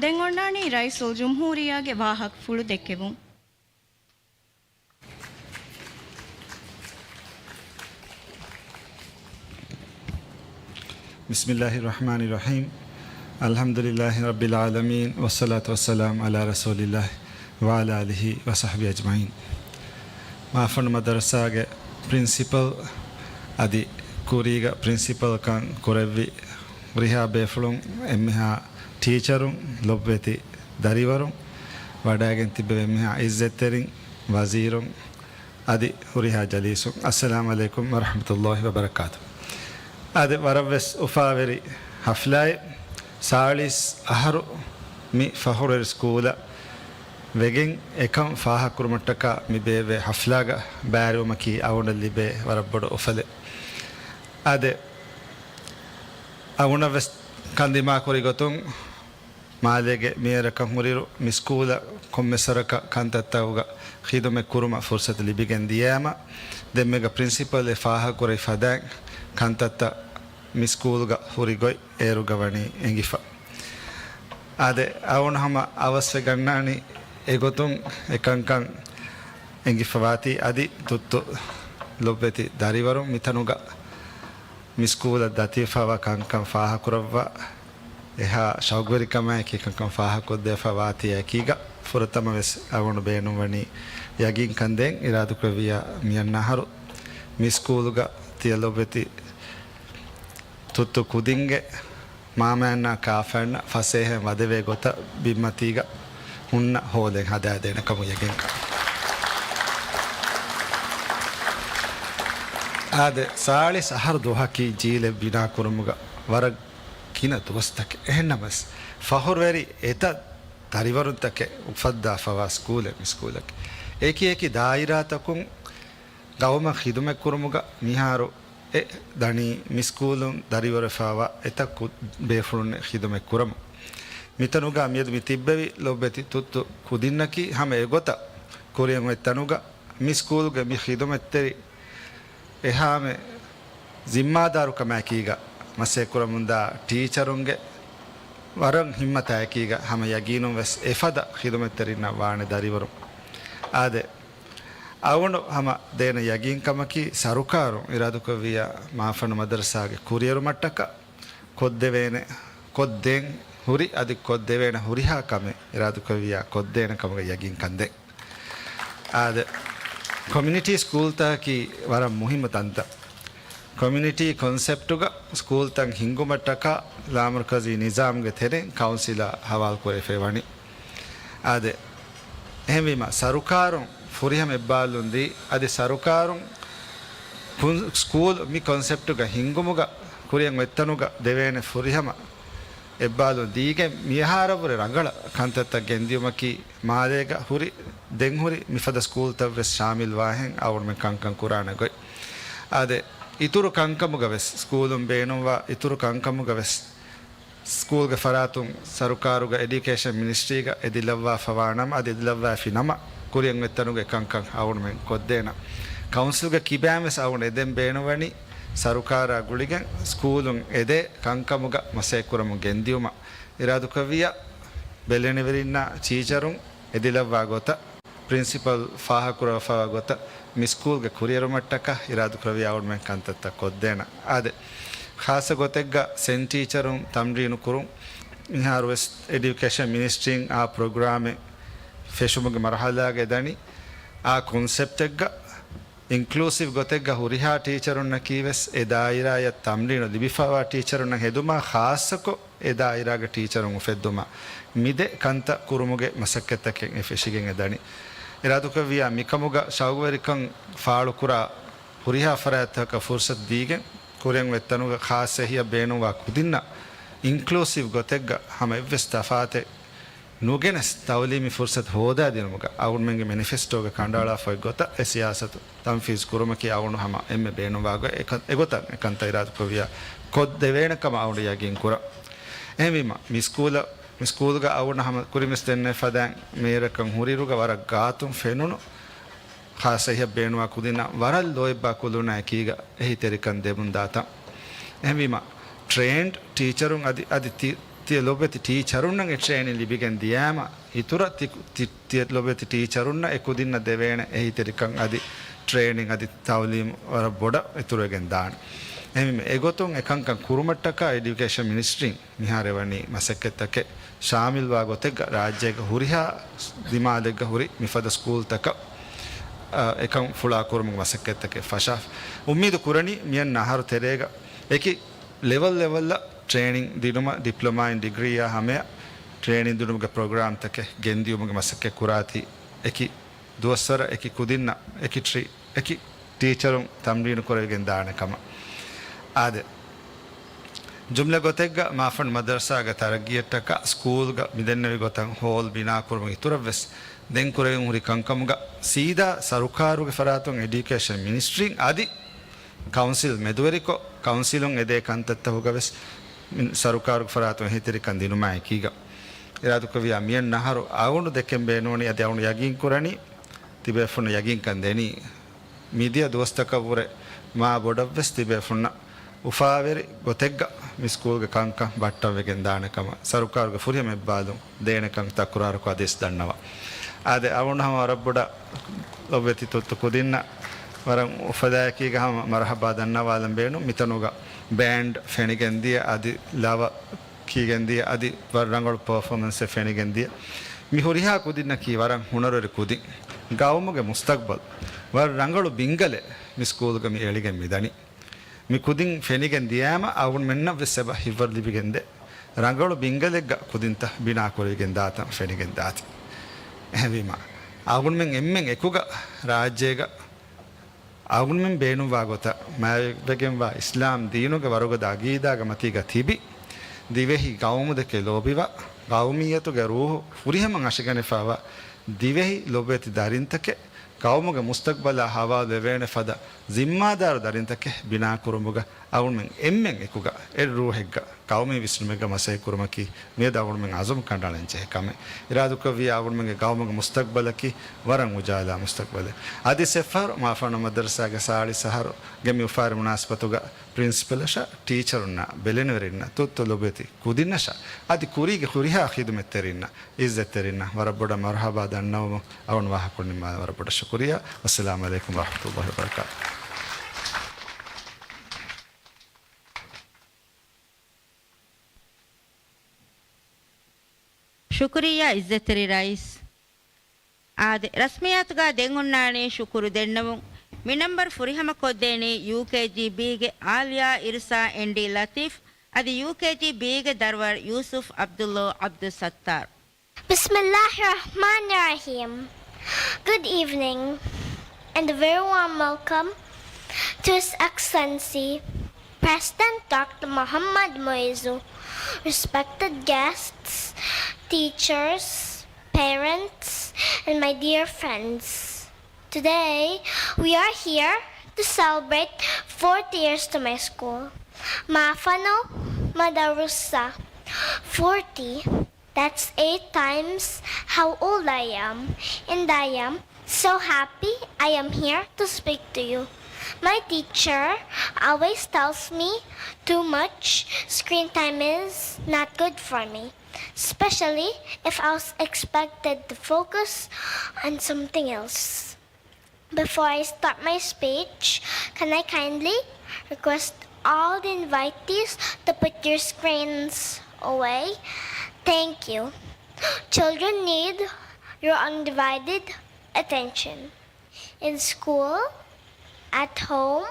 ދެން އޮންނާނީ ރައީސުލްޖުމްހޫރިއްޔާގެ ވާހަކަފުޅު ދެއްކެވުން. بسم الله الرحمن الرحيم. الحمد لله رب العالمين، والصلاة والسلام على رسول الله وعلى آله وصحبه أجمعين. މާފަންޑު މަދަރުސާގެ ޕްރިންސިޕަލް އަދި ކުރީގަ ޕްރިންސިޕަލްކަން ކުރެއްވި ހުރިހާ ބޭފުޅުން، އެންމެހާ ޓީޗަރުން، ލޮބުވެތި ދަރިވަރުން، ވަޑައިގެން ތިއްބެވި އެންމެހާ ޢިއްޒަތްތެރިން، ވަޒީރުން، އަދި ހުރިހާ ޖަލީސުން، އައްސަލާމް ޢަލައިކުމް ވަރަޙްމަތުﷲ ވަބަރަކާތު. އާދެ، ވަރަށްވެސް އުފާވެރި ޙަފްލާއެއް. ސާޅީސް އަހަރު މި ފަޚުރުވެރި ސްކޫލަށް ވެގެން އެކަން ފާހަގަކުރުމަށްޓަކާ މި ބޭއްވޭ ޙަފްލާގަ ބައިވެރިވުމަކީ އަޅުގަނޑަށް ލިބޭ ވަރަށް ބޮޑު އުފަލެއް. އާދެ، އަޅުގަނޑަށްވެސް ކަންދިމާކުރި ގޮތުން، މާލޭގެ މޭޔަރަކަށް ހުރިއިރު، މި ސްކޫލަށް ކޮންމެސް ވަރަކަށް ކަންތައްތަކުގަ ޚިދުމަތް ކުރުމަށް ފުރުޞަތު ލިބިގެން ދިޔައިމަ، ދެންމެގަ ޕްރިންސިޕަލް އެ ފާހަގަކުރެވި ފަދައިން ކަންތައްތައް މި ސްކޫލްގަ ހުރި ގޮތް އޭރުގަ ވަނީ އެނގިފަ. އާދެ، އަޅުގަނޑު ހަމަ އަވަސްވެގަންނާނީ އެގޮތުން އެކަންކަން އެނގިފަވާތީ. އަދި ތުއްތު ލޮބުވެތި ދަރިވަރުން މިތަނުގަ މި ސްކޫލަށް ދަތިވެފަވާ ކަންކަން ފާހަގަކުރައްވާ، އެހާ ޝައުގުވެރިކަމާއެކީ ކަންކަން ފާހަގަކޮށްދެވިފަ ވާތީ އެކީގަ، ފުރަތަމަ ވެސް އަޅުގަނޑު ބޭނުންވަނީ ޔަގީންކަން ދޭން. އިރާދަކުރެއްވިއްޔާ މިއަންނަ އަހަރު މި ސްކޫލުގަ ތިޔަ ލޮބުވެތި ތުއްތު ކުދިންގެ މާމައަންނާ ކާފައަންނަށް ފަސޭހައިން ވަދެވޭ ގޮތަށް ބިންމަތީގަ ހުންނަ ހޯލެއް ހަދާދޭނެ ކަމުގެ ޔަގީންކަން. އާދެ، ސާޅީސް އަހަރު ދުވަހަކީ ޖީލެއް ބިނާކުރުމުގަ ވަރަށް ގިނަ ދުވަސްތަކެއް. އެހެންނަމަވެސް، ފަޚުރުވެރި އެތައް ދަރިވަރުންތަކެއް އުފައްދާފަވާ ސްކޫލެއް މި ސްކޫލަކީ. އެކި އެކި ދާއިރާތަކުން ގައުމަށް ޚިދުމަތްކުރުމުގަ މިހާރު އެ ދަނީ މި ސްކޫލުން ދަރިވަރުވެފަވާ އެތައް ކު-، ބޭފުޅުން ޚިދުމަތް ކުރަމުން. މިތަނުގަ މިއަދު މި ތިއްބެވި ލޮބުވެތި ތުއްތު ކުދިންނަކީ ހަމަ އެގޮތަށް ކުރިއަށް އޮތް ތަނުގަ މި ސްކޫލްގެ މި ޚިދުމަތްތެރި އެހާމެ ޒިންމާދާރުކަމާއެކީގަ މަސައްކަތްކުރަމުންދާ ޓީޗަރުންގެ ވަރަށް ހިއްމަތާއެކީގަ ހަމަ ޔަގީނުން ވެސް އެފަދަ ޚިދުމަތްތެރިންނަށް ވާނެ ދަރިވަރުން. އާދެ، އަޅުގަނޑު ހަމަ ދޭނެ ޔަގީންކަމަކީ، ސަރުކާރުން އިރާދަކުރެއްވިއްޔާ މާފަންޑު މަދަރުސާގެ ކުރިއެރުމަށްޓަކާ ކޮށްދެވޭނެ، ކޮށްދޭން ހުރި އަދި ކޮށްދެވޭނެ ހުރިހާ ކަމެއް އިރާދަކުރެއްވިއްޔާ ކޮށްދޭނެ ކަމުގެ ޔަގީންކަން ދޭން. އާދެ، ކޮމިއުނިޓީ ސްކޫލްތަކަކީ ވަރަށް މުހިއްމު ތަންތަން. ކޮމިއުނިޓީ ކޮންސެޕްޓުގަ ސްކޫލްތައް ހިންގުމަށްޓަކާ ލާމަރުކަޒީ ނިޒާމްގެ ތެރެއިން ކައުންސިލާ ހަވާލުކުރެވިފައި ވަނީ. އާދެ، އެހެންވީމަ، ސަރުކާރުން ފުރިހަމަ އެއްބާލުން ދީ، އަދި ސަރުކާރުން ކުން-، ސްކޫލް މި ކޮންސެޕްޓުގަ ހިންގުމުގަ ކުރިއަށް އޮތްތަނުގަ ދެވޭނެ ފުރިހަމަ އެއްބާލުން ދީގެން މިހާރަށްވުރެ ރަނގަޅަށް ކަންތައްތައް ގެންދިޔުމަކީ މާލޭގަ ހުރި، ދެން ހުރި މިފަދަ ސްކޫލްތައްވެސް ޝާމިލްވާހެން އަޅުގަނޑުމެން ކަންކަން ކުރާނެ ގޮތް. އާދެ، އިތުރު ކަންކަމުގަވެސް، ސްކޫލުން ބޭނުންވާ އިތުރު ކަންކަމުގަވެސް، ސްކޫލްގެ ފަރާތުން ސަރުކާރުގަ އެޑިއުކޭޝަން މިނިސްޓްރީގަ އެދިލައްވާފަވާ ނަމަ، އަދި އެދިލައްވާފި ނަމަ، ކުރިއަށް އޮތް ތަނުގެ ކަންކަން އަޅުގަނޑުމެން ކޮށްދޭނަން. ކައުންސިލްގެ ކިބައިން ވެސް އަޅުގަނޑު އެދެން ބޭނުންވަނީ، ސަރުކާރާ ގުޅިގެން ސްކޫލުން އެދޭ ކަންކަމުގަ މަސައްކަތްކުރަމުން ގެންދިއުމަށް އިރާދުކުރެއްވިއްޔާ، ބެލެނިވެރިންނާ ޓީޗަރުން އެދިލައްވާ ގޮތަށް، ޕްރިންސިޕަލް ފާހަގަކުރައްވާފައިވާ ގޮތަށް މި ސްކޫލްގެ ކުރިއެރުމަށްޓަކާ އިރާދުކުރެއްވިއްޔާ އަޅުގަނޑުމެން ކަންތައްތައް ކޮށްދޭނަން. އާދެ، ޚާއްޞަ ގޮތެއްގަ ސެން ޓީޗަރުން ތަމްރީނު ކުރުން، މިހާރުވެސް އެޑިއުކޭޝަން މިނިސްޓްރީން އާ ޕްރޮގްރާމެއް ފެށުމުގެ މަރުހަލާގަ ދަނީ. އާ ކޮންސެޕްޓެއްގަ އިންކްލޫސިވް ގޮތެއްގަ ހުރިހާ ޓީޗަރުންނަކީވެސް އެ ދާއިރާޔަށް ތަމްރީނު ލިބިފައިވާ ޓީޗަރުންނަށް ހެދުމާ، ޚާއްޞަކޮށް އެ ދާއިރާގެ ޓީޗަރުން އުފެއްދުމާ، މިދެ ކަންތައް ކުރުމުގެ މަސައްކަތްތަކެއް އެ ފެށިގެން އެ ދަނީ. އިރާދުކުރެއްވިއްޔާ މިކަމުގަ ޝައުގުވެރިކަން ފާޅުކުރާ ހުރިހާ ފަރާތްތަކަށް ފުރުސަތު ދީގެން، ކުރިއަށް އޮތް ތަނުގަ ޚާއްޞަ އެހީއަށް ބޭނުންވާ ކުދިންނަށް އިންކްލޫސިވް ގޮތެއްގަ ހަމަ އެއްވެސް ތަފާތެއް ނުގެނެސް ތައުލީމީ ފުރުސަތު ހޯދާދިނުމުގަ އަޅުގަނޑުމެންގެ މެނިފެސްޓޯގަ ކަނޑައަޅާފައި ގޮތަށް އެ ސިޔާސަތު ތަންފީޒު ކުރުމަކީ އަޅުގަނޑު ހަމަ އެންމެ ބޭނުންވާ ގޮތް. އެކަ-، އެގޮތަށް އެކަންތައް އިރާދުކުރެއްވިއްޔާ ކޮށްދެވޭނެ ކަމަށް އަޅުގަނޑު ޔަގީން ކުރަން. އެހެންވީމަ، މި ސްކޫލަށް، މި ސްކޫލްގަ އަޅުގަނޑު ހަމަ ކުރިންވެސް ދެންނެވި ފަދައިން މޭރަކަށް ހުރިއިރުގަ ވަރަށް ގާތުން ފެނުނު ޚާއްޞަ އެހީއަށް ބޭނުންވާ ކުދިންނަށް ވަރަށް ލޯތްބާ ކުލުނާ އެކީގަ އެހީތެރިކަން ދެމުން ދާތަން. އެހެންވީމަ، ޓްރޭންޑް ޓީޗަރުން އަދި، އަދި ތި-، ތިޔަ ލޮބުވެތި ޓީޗަރުންނަށް އެ ޓްރޭނިން ލިބިގެން ދިޔާމަ، އިތުރަށް ތި-، ތި-، ތިޔަ ލޮބުވެތި ޓީޗަރުންނަށް އެ ކުދިންނަށް ދެވޭނެ އެހީތެރިކަން އަދި ޓްރޭނިން އަދި ތައުލީމު ވަރަށް ބޮޑަށް އިތުރުވެގެން ދާނެ. އެހެންވީމަ، އެގޮތުން އެކަންކަން ކުރުމަށްޓަކާ އެޑިއުކޭޝަން މިނިސްޓްރީން މިހާރު އެވަނީ މަސައްކަތްތަކެއް ޝާމިލްވާ ގޮތެއްގަ ރާއްޖޭގެ ހުރިހާ ދިމާލެއްގަ ހުރި މިފަދަ ސްކޫލްތަކަށް، އަ، އެކަން ފުޅާކުރުމުގެ މަސައްކަތްތަކެއް ފަށާފަ. އުއްމީދު ކުރަނީ މިއަންނަ އަހަރު ތެރޭގަ އެކި ލެވެލް ލެވެލްއަށް ޓްރޭނިން ދިނުމަށް ޑިޕްލޮމާއިން ޑިގްރީއާ ހަމަޔަށް ޓްރޭނިން ދިނުމުގެ ޕްރޮގްރާމްތަކެއް ގެންދިޔުމުގެ މަސައްކަތް ކުރާތީ އެކި ދުވަސްވަރަށް އެކި ކުދިންނަށް އެކި ޓްރީ-، އެކި ޓީޗަރުން ތަމްރީނު ކުރެވިގެން ދާނެ ކަމަށް. އާދެ، ޖުމްލަ ގޮތެއްގަ މާފަން މަދަރުސާގެ ތަރައްގީއަށްޓަކާ ސްކޫލްގަ މިދެންނެވި ގޮތަށް ހޯލް ބިނާކުރުމުގެ އިތުރަށްވެސް ދެން ކުރެވެން ހުރި ކަންކަމުގަ ސީދާ ސަރުކާރުގެ ފަރާތުން އެޑިއުކޭޝަން މިނިސްޓްރީން އަދި ކައުންސިލް މެދުވެރިކޮށް، ކައުންސިލުން އެދޭ ކަންތައްތަކުގަވެސް މި-، ސަރުކާރުގެ ފަރާތުން އެހީތެރިކަން ދިނުމާ އެކީގަ، އިރާދުކުރެއްވިއްޔާ މިއަންނަ އަހަރު އަޅުގަނޑު ދެކެން ބޭނުންވަނީ އަދި އަޅުގަނޑު ޔަގީން ކުރަނީ، ތިބޭފުންނަށް ޔަގީންކަން ދެނީ، މިދިޔަ ދުވަސްތަކަށްވުރެ މާ ބޮޑަށްވެސް ތިބޭފުންނަށް އުފާވެރި ގޮތެއްގަ މި ސްކޫލްގެ ކަންކަން ބައްޓަންވެގެން ދާނެ ކަމަށް ސަރުކާރުގެ ފުރިހަމަ އެއްބާލުން ދޭނެކަން ތަކުރާރުކޮށް އަދިވެސް ދަންނަވަން. އާދެ، އަޅުގަނޑު ހަމަ ވަރަށް ބޮޑަށް ލޮބުވެތި ތުއްތު ކުދިންނަށް ވަރަށް އުފަލާއެކީގަ ހަމަ މަރުޙަބާ ދަންނަވާލަން ބޭނުން. މިތަނުގަ ބޭންޑް ފެނިގެންދިޔަ އަދި ލަވަ ކީގެންދިޔަ އަދި ވަރަށް ރަނގަޅު ޕަރފޯމެންސެއް ފެނިގެންދިޔަ. މި ހުރިހާ ކުދިންނަކީ ވަރަށް ހުނަރުވެރި ކުދިން. ގައުމުގެ މުސްތަގްބަލް ވަރަށް ރަނގަޅު ބިންގަލެއް މި ސްކޫލްގަ މި އެޅިގެން މިދަނީ. މި ކުދިން ފެނިގެން ދިޔާމަ އަޅުގަނޑުމެންނަށް ވެސް އެބަ ހިތްވަރު ލިބިގެންދޭ. ރަނގަޅު ބިންގަލެއްގަ ކުދިންތައް ބިނާ ކުރެވިގެން ދާތަން ފެނިގެން ދާތީ. އެހެންވީމަ، އަޅުގަނޑުމެން އެންމެން އެކުގަ ރާއްޖޭގަ އަޅުގަނޑުމެން ބޭނުންވާ ގޮތަށް މާތްވެގެންވާ އިސްލާމް ދީނުގެ ވަރުގަދަ އަގީދާގެ މަތީގަ ތިބި، ދިވެހި ގައުމުދެކެ ލޯބިވާ، ގައުމިއްޔަތުގެ ރޫހު ފުރިހަމަ އަށިގަނެފައިވާ، ދިވެހި ލޮބުވެތި ދަރިންތަކެއް ގައުމުގެ މުސްތަގްބަލާ ހަވާލުވެވޭނެ ފަދަ ޒިންމާދާރު ދަރިންތަކެއް ބިނާކުރުމުގަ އަޅުގަނޑުމެން އެންމެން އެކުގަ އެއް ރޫހެއްގަ ގައުމީ ވިސްނުމެއްގަ މަސައްކަތް ކުރުމަކީ މިއަދު އަޅުގަނޑުމެން އަޒުމް ކަނޑައަޅަން ޖެހޭ ކަމެއް. އިރާދުކުރެއްވިއްޔާ އަޅުގަނޑުމެންގެ ގައުމުގެ މުސްތަގްބަލަކީ ވަރަށް އުޖާލާ މުސްތަގްބަލެއް. އަދި އެއްފަހަރު މާފަންނު މަދަރުސާގެ ސާޅީސް އަހަރުގެ މި އުފާވެރި މުނާސަބަތުގަ ޕްރިންސިޕަލަށާ، ޓީޗަރުންނާ، ބެލެނިވެރިންނަށް، ތުއްތު ލޮބުވެތި ކުދިންނަށާ، އަދި ކުރީގެ ހުރިހާ ޚިދުމަތްތެރިންނަށް، އިއްޒަތްތެރިންނަށް ވަރަށް ބޮޑަށް މަރުޙަބާ ދަންނަވަމުން އަޅުގަނޑު ވާހަކަ ކުރަން ނިންމާލަން ވަރަށް ބޮޑަށް ޝުކުރިއްޔާ. ވައްސަލާމު ޢަލައިކުމް ވަރަޙްމަތުﷲި ވަބަރަކާތުހު. ޝުކުރިއްޔާ އިއްޒަތްތެރި ރައީސް. އާދެ، ރަސްމިއްޔާތުގަ ދެން އޮންނާނީ ޝުކުރު ދެންނެވުން. މި ނަންބަރު ފުރިހަމަ ކޮށްދޭނީ ޔޫކޭޖީ ބީގެ އާލިޔާ އިރްސާ އެންޑީ ލަތީފް އަދި ޔޫކޭޖީ ބީގެ ދަރުވަރު ޔޫސުފް ޢަބްދުﷲ ޢަބްދުއްސައްތާރު. بسم الله الرحمن الرحيم. Good evening and a very warm welcome to His Excellency President Doctor Muhammad Muizzu, respected guests, teachers, parents, and my dear friends. Today, we are here to celebrate forty years to my school, Mafano Madarasa. Forty, that's eight times how old I am, and I am so happy I am here to speak to you. My teacher always tells me too much screen time is not good for me, especially if I was expected to focus on something else. Before I start my speech, can I kindly request all the invitees to put your screens away? Thank you. Children need your undivided attention. In school, at home,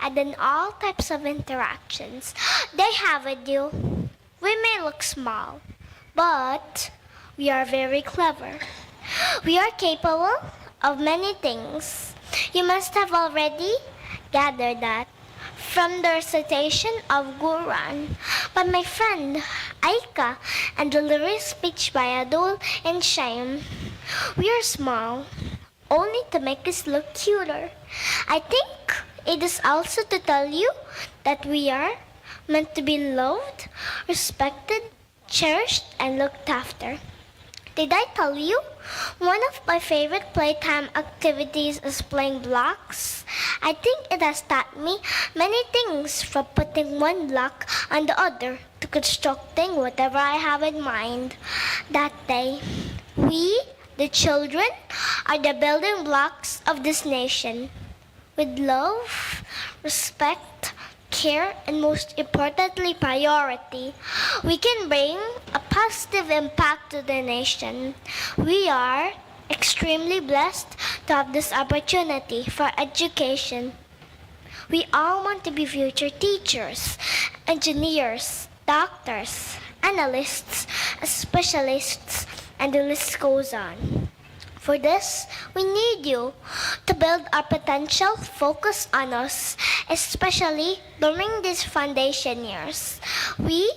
and in all types of interactions they have with you. We may look small, but we are very clever. We are capable of many things. You must have already gathered that from the recitation of Quran by my friend Aika and the lyric speech by Adul and Shaim. We are small, only to make us look cuter. I think it is also to tell you that we are meant to be loved, respected, cherished, and looked after. Did I tell you? One of my favorite playtime activities is playing blocks. I think it has taught me many things, from putting one block on the other to constructing whatever I have in mind that day. We, the children, are the building blocks of this nation. With love, respect, care, and most importantly, priority, we can bring a positive impact to the nation. We are extremely blessed to have this opportunity for education. We all want to be future teachers, engineers, doctors, analysts, specialists, and the list goes on. For this, we need you to build our potential, focus on us, especially during these foundation years. We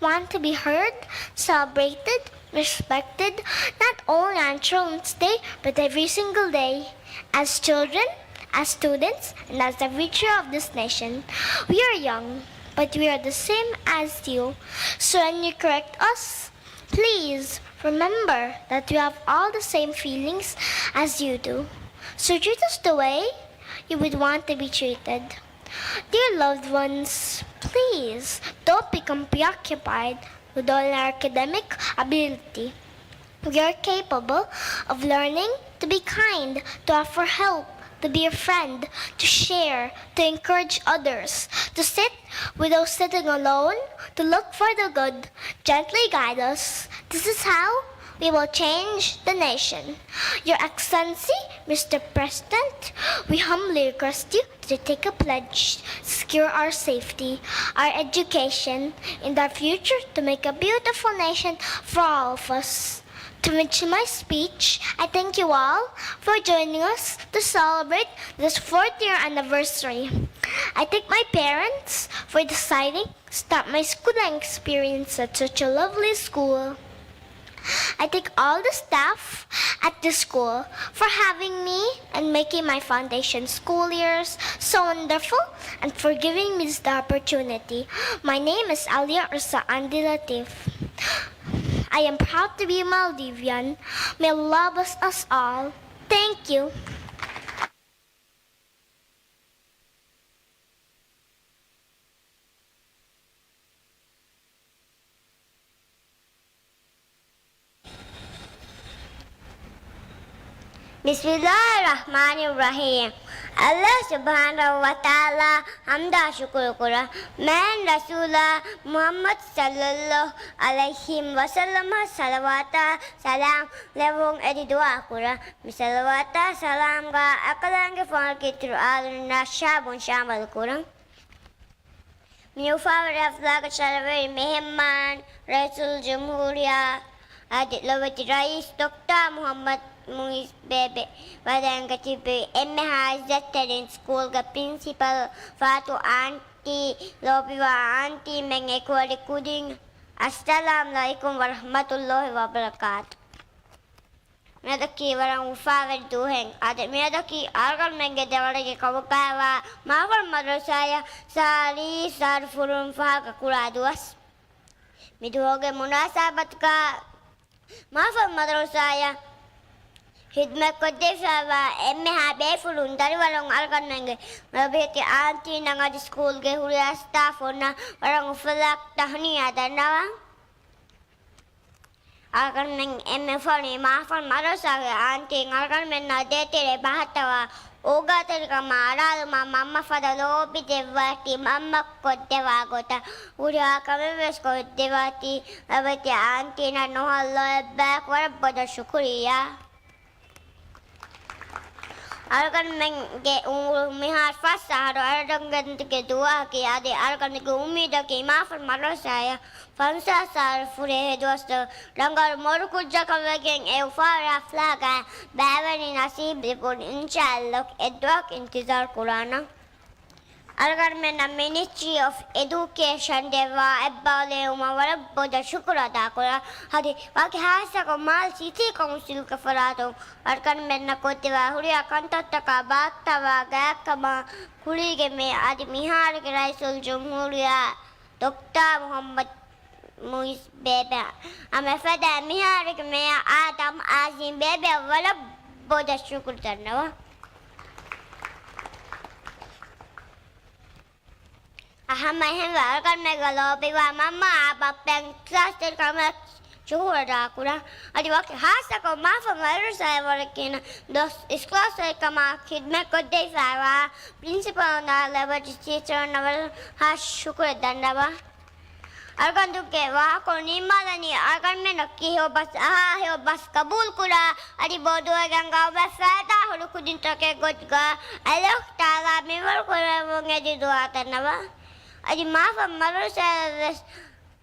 want to be heard, celebrated, respected, not only on Children's Day, but every single day. As children, as students, and as the future of this nation, we are young, but we are the same as you. So when you correct us, please remember that we have all the same feelings as you do. So treat us the way you would want to be treated. Dear loved ones, please don't become preoccupied with all our academic ability. We are capable of learning to be kind, to offer help, to be a friend, to share, to encourage others, to sit without sitting alone, to look for the good, gently guide us. This is how we will change the nation. Your Excellency, Mister President, we humbly request you to take a pledge, secure our safety, our education, and our future to make a beautiful nation for all of us. To finish my speech, I thank you all for joining us to celebrate this fourth year anniversary. I thank my parents for deciding to start my schooling experience at such a lovely school. I thank all the staff at the school for having me and making my foundation school years so wonderful and for giving me this opportunity. My name is Alia Ursa Andi Latif. I am proud to be Maldivian. May Allah bless us all. Thank you. بسم الله الرحمن الرحيم. ﷲ ސުބްޙާނަހޫ ވަތަޢާލާ ޙަމްދާ ޝުކުރު ކުރަން، މާތް ރަސޫލާ މުޙައްމަދު ޞައްލަﷲ ޢަލައިހި ވަސައްލަމަށް ޞަލަވާތާ ސަލާމް ލެއްވުން އެދި ދުޢާ ކުރަން. މި ޞަލަވާތާ ސަލާމްގާ އަކަލާނގެ ފޮނުކިތުރު އާލުންނާ ޝާބުން ޝާމަލު ކުރަން. މި އުފާވެރި ޙަފްލާގެ ޝަރަފުވެރި މެހެމާން، ރައީސުލްޖުމްހޫރިއްޔާ އަދި ލޮބުވެތި ރައީސް ޑޮކްޓާ މުޙައްމަދު މުޢިއްޒު ބޭބެ، ވަޑައިގަތިއްޖެ އެންމެހާ ޢިއްޒަތްތެރިން ސްކޫލްގެ ޕްރިންސިޕަލް، ފާތު އާންޓީ، ލޯބިވާ އާންޓީމެން އެކުވެރި ކުދިން، އައްސަލާމް ޢަލައިކުމް ވަރަޙްމަތުﷲ ވަބަރަކާތު. މިއަދަކީ ވަރަށް އުފާވެރި ދުވަހެއް. އަދި މިއަދަކީ އަޅުގަނޑުމެންގެ ދެވަނަ ކަމުގައިވާ މާފަރު މަދްރަސާއަށް ސާޅީސް އަހަރު ފުރުން ފާހަގަކުރާ ދުވަސް. މި ދުވަހުގެ މުނާސަބަތުގަ މާފަރު މަދްރަސާއަށް ޚިދްމަތްކޮށްދެވިފައިވާ އެންމެހާ ބޭފުޅުން ދަރިވަރުން އަޅުގަނޑުމެންގެ ލޯބިވެތި އާންޓީންނަށް އަދި ސްކޫލްގެ ހުރިހާ ސްޓާފުންނަށް ވަރަށް އުފަލާ ތަހުނިޔާ ދަންނަވަން. އަޅުގަނޑުމެން އެންމެ އުފަނީ މާފަން މަރޯސާގެ އާންޓީން އަޅުގަނޑުމެންނާ ދޭތެރޭ ބަހައްޓަވާ އޯގާތެރިކަމާ އަރާލުމަށް މަންމަ ފަދަ ލޯބި ދެއްވާތީ މަންމަ ކޮށްދެވާ ގޮތަށް ހުރިހާ ކަމެއްވެސް ކޮށްދެވާތީ ލޯބިވެތި އާންޓީނަށް ނުހަނު ލޯތްބާއަކަށް ވަރަށް ބޮޑަށް ޝުކުރިއްޔާ. އަޅުގަނޑުމެންގެ އުމުރު މިހާރު ފަސް އަހަރު އަޅުގަނޑުގެ ދުޢާއަކީ އަދި އަޅުގަނޑުގެ އުއްމީދަކީ މާފަން މަރޯސާއަށް ފަންސާސް ސާޅު ފުރޭ ދުވަސްތައް ރަނގަޅު މޮޅު ކުއްޖަކަށް ވެގެން އެ އުފާވެރި ޙަފްލާގައި ބައިވެރިން ނަސީބު ލިބުން އިންޝާﷲ އެއްދުވަހަކު އިންތިޒާރު ކުރާނަން. އަޅުގަނޑުމެންނަށް މިނިސްޓްރީ އޮފް އެޑިއުކޭޝަން ދެއްވާ އެއްބައުލެވުމަށް ވަރަށް ބޮޑަށް ޝުކުރު އަދާކުރާ. އަދި ވަކި ހާއްސަކޮށް މާލެ ސިޓީ ކައުންސިލްގެ ފަރާތުން އަޅުގަނޑުމެންނަށް ކޮށްދެވާ ހުރިހާ ކަންތައްތަކާ ބާއްތަވާ ގާތްކަމާ ކުރީގެ މޭ އަދި މިހާރުގެ ރައީސުލްޖުމްހޫރިއްޔާ ޑޮކްޓާ މުޙައްމަދު މުއިއްޒު ބޭބެ އަމެ ފަދަ މިހާރުގެ މޭޔަރ އާދަމް އާޒިމް ބޭބެއަށް ވަރަށް ބޮޑަށް ޝުކުރު ދަންނަވަން. ހަމައެހެންވެ އަޅުގަނޑުމެންގެ ލޯބިވާ މަންމައާ ބައްޕައަށް އިޚްލާޞްތެރިކަމާ ޝުކުރު އަދާކުރަން. އަދި ވަކި ހާއްސަކޮށް މާފަން މަދްރަސާއަށް ވަރަށް ގިނަ ދުވަސް އިޚްލާޞްތެރިކަމާ ޚިދްމަތްކޮށްދެވިފައިވާ ޕްރިންސިޕަލުންނާ ލޯބިވެތި ޓީޗަރުންނަށް ވަރަށް ހާސް ޝުކުރެއް ދަންނަވަން. އަޅުގަނޑުގެ ވާހަކަ ނިންމާލަނީ އަޅުގަނޑުމެންނަކީ ހެޔޮ ބަސް އަހާ، ހެޔޮ ބަސް ޤަބޫލުކުރާ، އަދި ބޮޑުވެގެން ގައުމަށް ފައިދާ ހުރި ކުދިންތަކެއް ގޮތުގަ އަލްލާހު ތަޢާލާ މިންވަރު ކުރެއްވުން އެދި ދުޢާ ދަންނަވަން. އަދި މާފަން މަދްރަސާއަށްވެސް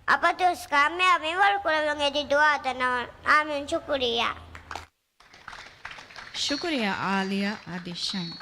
އަބަދުވެސް ކާމިޔާބު މިންވަރު ކުރެއްވުން އެދި ދުޢާ ދަންނަވަން. އާމީން. ޝުކުރިއްޔާ. ޝުކުރިއްޔާ އާލިޔާ އަދި ޝައިން.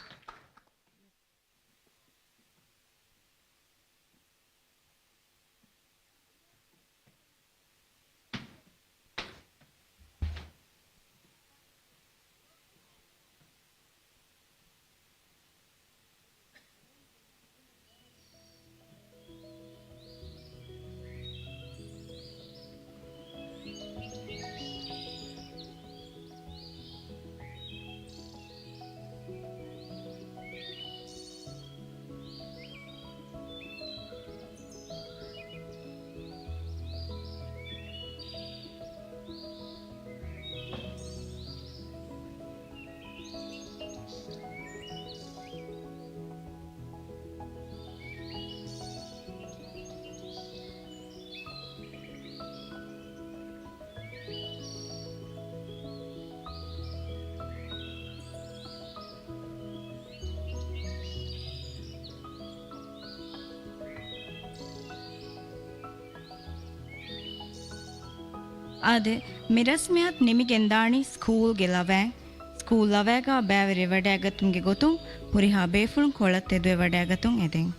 އާދެ، މި ރަސްމިއްޔާތު ނިމިގެންދާނީ ސްކޫލްގެ ލަވައިން. ސްކޫލް ލަވައިގަ ބައިވެރިވެވަޑައިގަތުމުގެ ގޮތުން ހުރިހާ ބޭފުޅުން ކޮޅަށް ތެދުވެވަޑައިގަތުން އެދެން.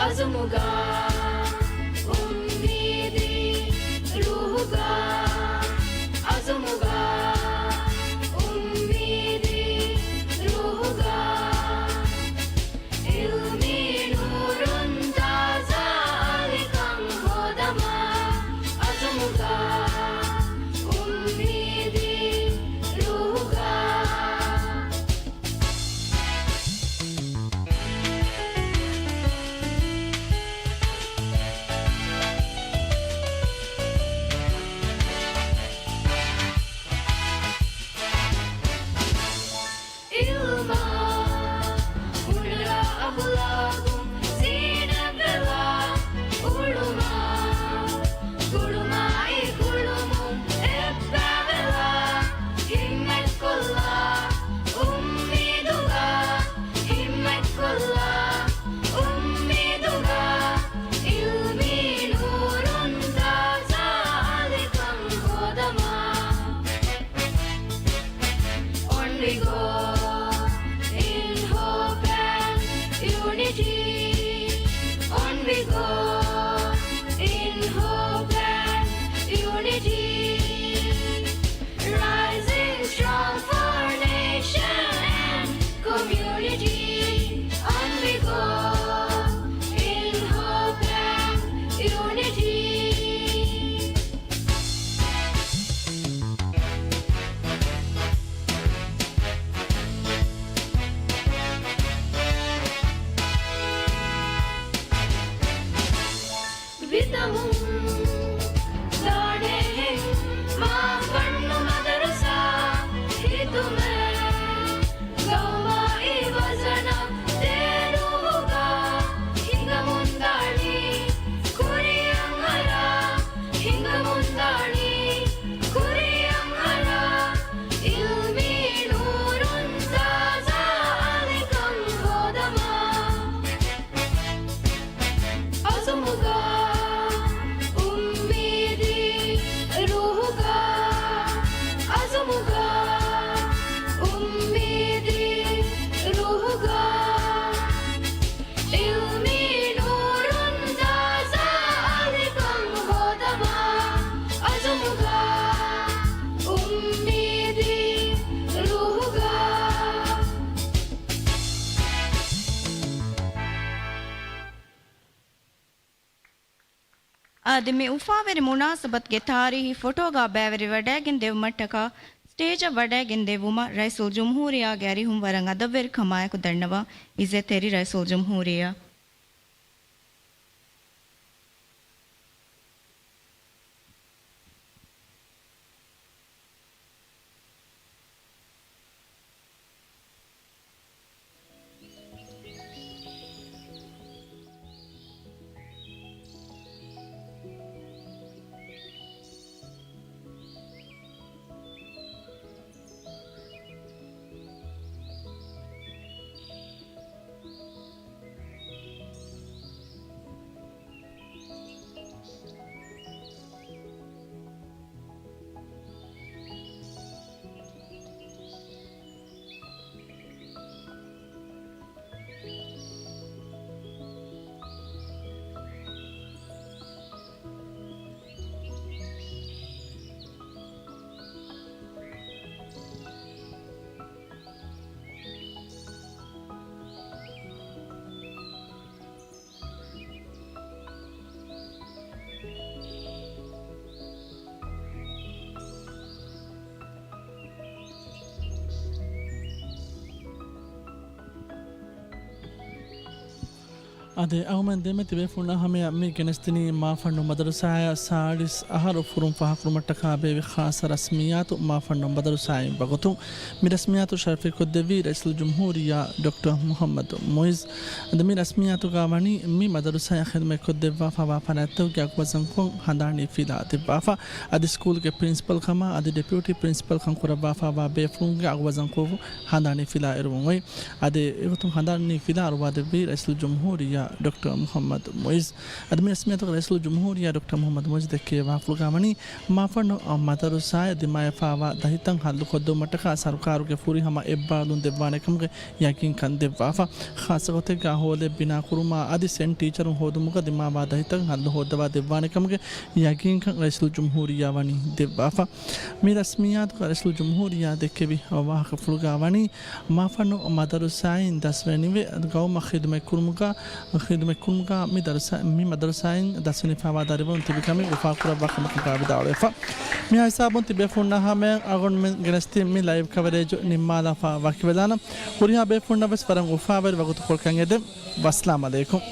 އަޒުމުގަ އުއްމީދީ ރޫޙުގަ، އަޒުމުގަ އުއްމީދީ ރޫޙުގަ، ޢިލްމީ ނޫރުން ތާޒާ އަލިކަން ހޯދަމާ، އަޒުމުގަ އުއްމީދީ ރޫޙުގަ. ޢިލްމާ ހުނަރާ އަޚްލާޤުން ޒީނަތްވެލާ، އުޅުމާ ގުޅުމާއި ގުޅުމުން އެއްބައިވެލާ، ހިންމަތްކޮށްލާ އުއްމީދުގަ، ހިންމަތްކޮށްލާ އުއްމީދުގަ، ޢިލްމީ ނޫރުން ތާޒާ އަލިކަން ހޯދަމާ. އޮންވިގޯ އިން ހޯ ކުރިއަށް އަރާ، ޢިލްމީ ނޫރުން ތާޒާ އަލިކަން ހޯދަމާ. އަޒުމުގަ އުއްމީދީ ރޫހުގަ، އަޒުމުގަ އުއްމީދީ ރޫހުގަ، ޢިލްމީ ނޫރުން ތާޒާ އަލިކަން ހޯދަމާ. އަޒުމުގަ އުއްމީދީ ރޫހުގަ. އަދި މި އުފާވެރި މުނާސަބަތުގެ ތާރީހީ ފޮޓޯގަ ބައިވެރިވަޑައިގެން ދެވުމަށްޓަކާ، ސްޓޭޖަށް ވަޑައިގެން ދެއްވުމަށް ރައީސުލްޖުމްހޫރިއްޔާގެ އަރިހުން ވަރަށް އަދަބުވެރިކަމާއެކު ދަންނަވާ އިއްޒަތްތެރި ރައީސުލްޖުމްހޫރިއްޔާ. އަދި އަޅުގަނޑުމެން ދެމެތި ބޭފުޅުންނާ ހަމަޔަށް މި ގެނެސްދިނީ މާފަންނު މަދަރުސާއަށް ސާޅީސް އަހަރު ފުރުން ފާހަގަކުރުމަށްޓަކާ ބޭއްވި ޚާއްޞަ ރަސްމިއްޔާތު މާފަންނު މަދަރުސާއިން ވަގުތުން. މި ރަސްމިއްޔާތު ޝަރަފުވެރިކޮށްދެއްވީ ރައީސުލްޖުމްހޫރިއްޔާ ޑޮކްޓަރ މުޙައްމަދު މުޢިއްޒު. އަދި މި ރަސްމިއްޔާތުގަ ވަނީ މި މަދަރުސާއަށް ޚިދުމަތްކޮށްދެއްވާފައިވާ ފަރާތްތަކުގެ އަގުވަޒަންކޮށް ހަނދާނީ ފިލާ ދެއްވާފަ. އަދި ސްކޫލުގެ ޕްރިންސިޕަލް ކަމާ އަދި ޑެޕިއުޓީ ޕްރިންސިޕަލް ކަން ކުރައްވާފައިވާ ބޭފުޅުންގެ އަގުވަޒަންކޮށް ހަނދާނީ ފިލާ އެރުވުން އޮތް. އަދި އެގޮތުން ހަނދާނީ ފިލާ އަރުވާދެއްވީ ރައީސުލްޖުމްހޫރިއްޔާ ޑޮކްޓަރ މުޙައްމަދު މުޢިއްޒު. އަދި މި ރަސްމިއްޔާތުގަ ރައީސުލްޖުމްހޫރިއްޔާ ޑޮކްޓަރ މުޙައްމަދު މުޢިއްޒު ދެއްކެވި ވާހަކަފުޅުގަ ވަނީ، މާފަންނު މަދަރުސާއަށް ދިމާވެފައިވާ ދަހިތައް ހައްލުކޮށްދެއްވުމަށްޓަކާ ސަރުކާރުގެ ފުރިހަމަ އެއްބާރުލުން ދެއްވާނެކަމުގެ ޔަގީންކަން ދެއްވާފަ. ޚާއްޞަގޮތެއްގަ ހޯލެއް ބިނާކުރުމާ އަދި ސެންޓް ޓީޗަރުން ހޯދުމުގަ ދިމާވާ ދަހިތައް ހައްލު ހޯއްދަވާ ދެއްވާނެކަމުގެ ޔަގީންކަން ރައީސުލްޖުމްހޫރިއްޔާ ވަނީ ދެއްވާފަ. މި ރަސްމިއްޔާތުގަ ރައީސުލްޖުމްހޫރިއްޔާ ދެއްކެވި ވާހަކަފުޅުގަ ވަނީ، މާފަންނު މަދަރުސާއިން ދަސްވެނިވެ، ގައުމަށް ޚިދުމަތްކުރުމުގަ، ޚިދުމަތްކުރުމުގަ މި ދަރުސާ-، މި މަދަރުސާއިން ދަސްވެނިފައިވާ ދަރިވަރުން ތިބި ކަމެއް އުފާކުރައްވާ ކަމަކުގަ ވިދާޅުވެފަ. މިހާ ހިސާބުން ތިބޭފުޅުންނާ ހަމަޔަށް އަޅުގަނޑުމެން ގެނެސްދިން މި ލައިވް ކަވަރޭޖު ނިންމާލާފަ ވަކިވެލާނަން. ހުރިހާ ބޭފުޅުންނަށް ވެސް ވަރަށް އުފާވެރި ވަގުތުކޮޅަކަށް އެދެން. ވައްސަލާމް ޢަލައިކުމް.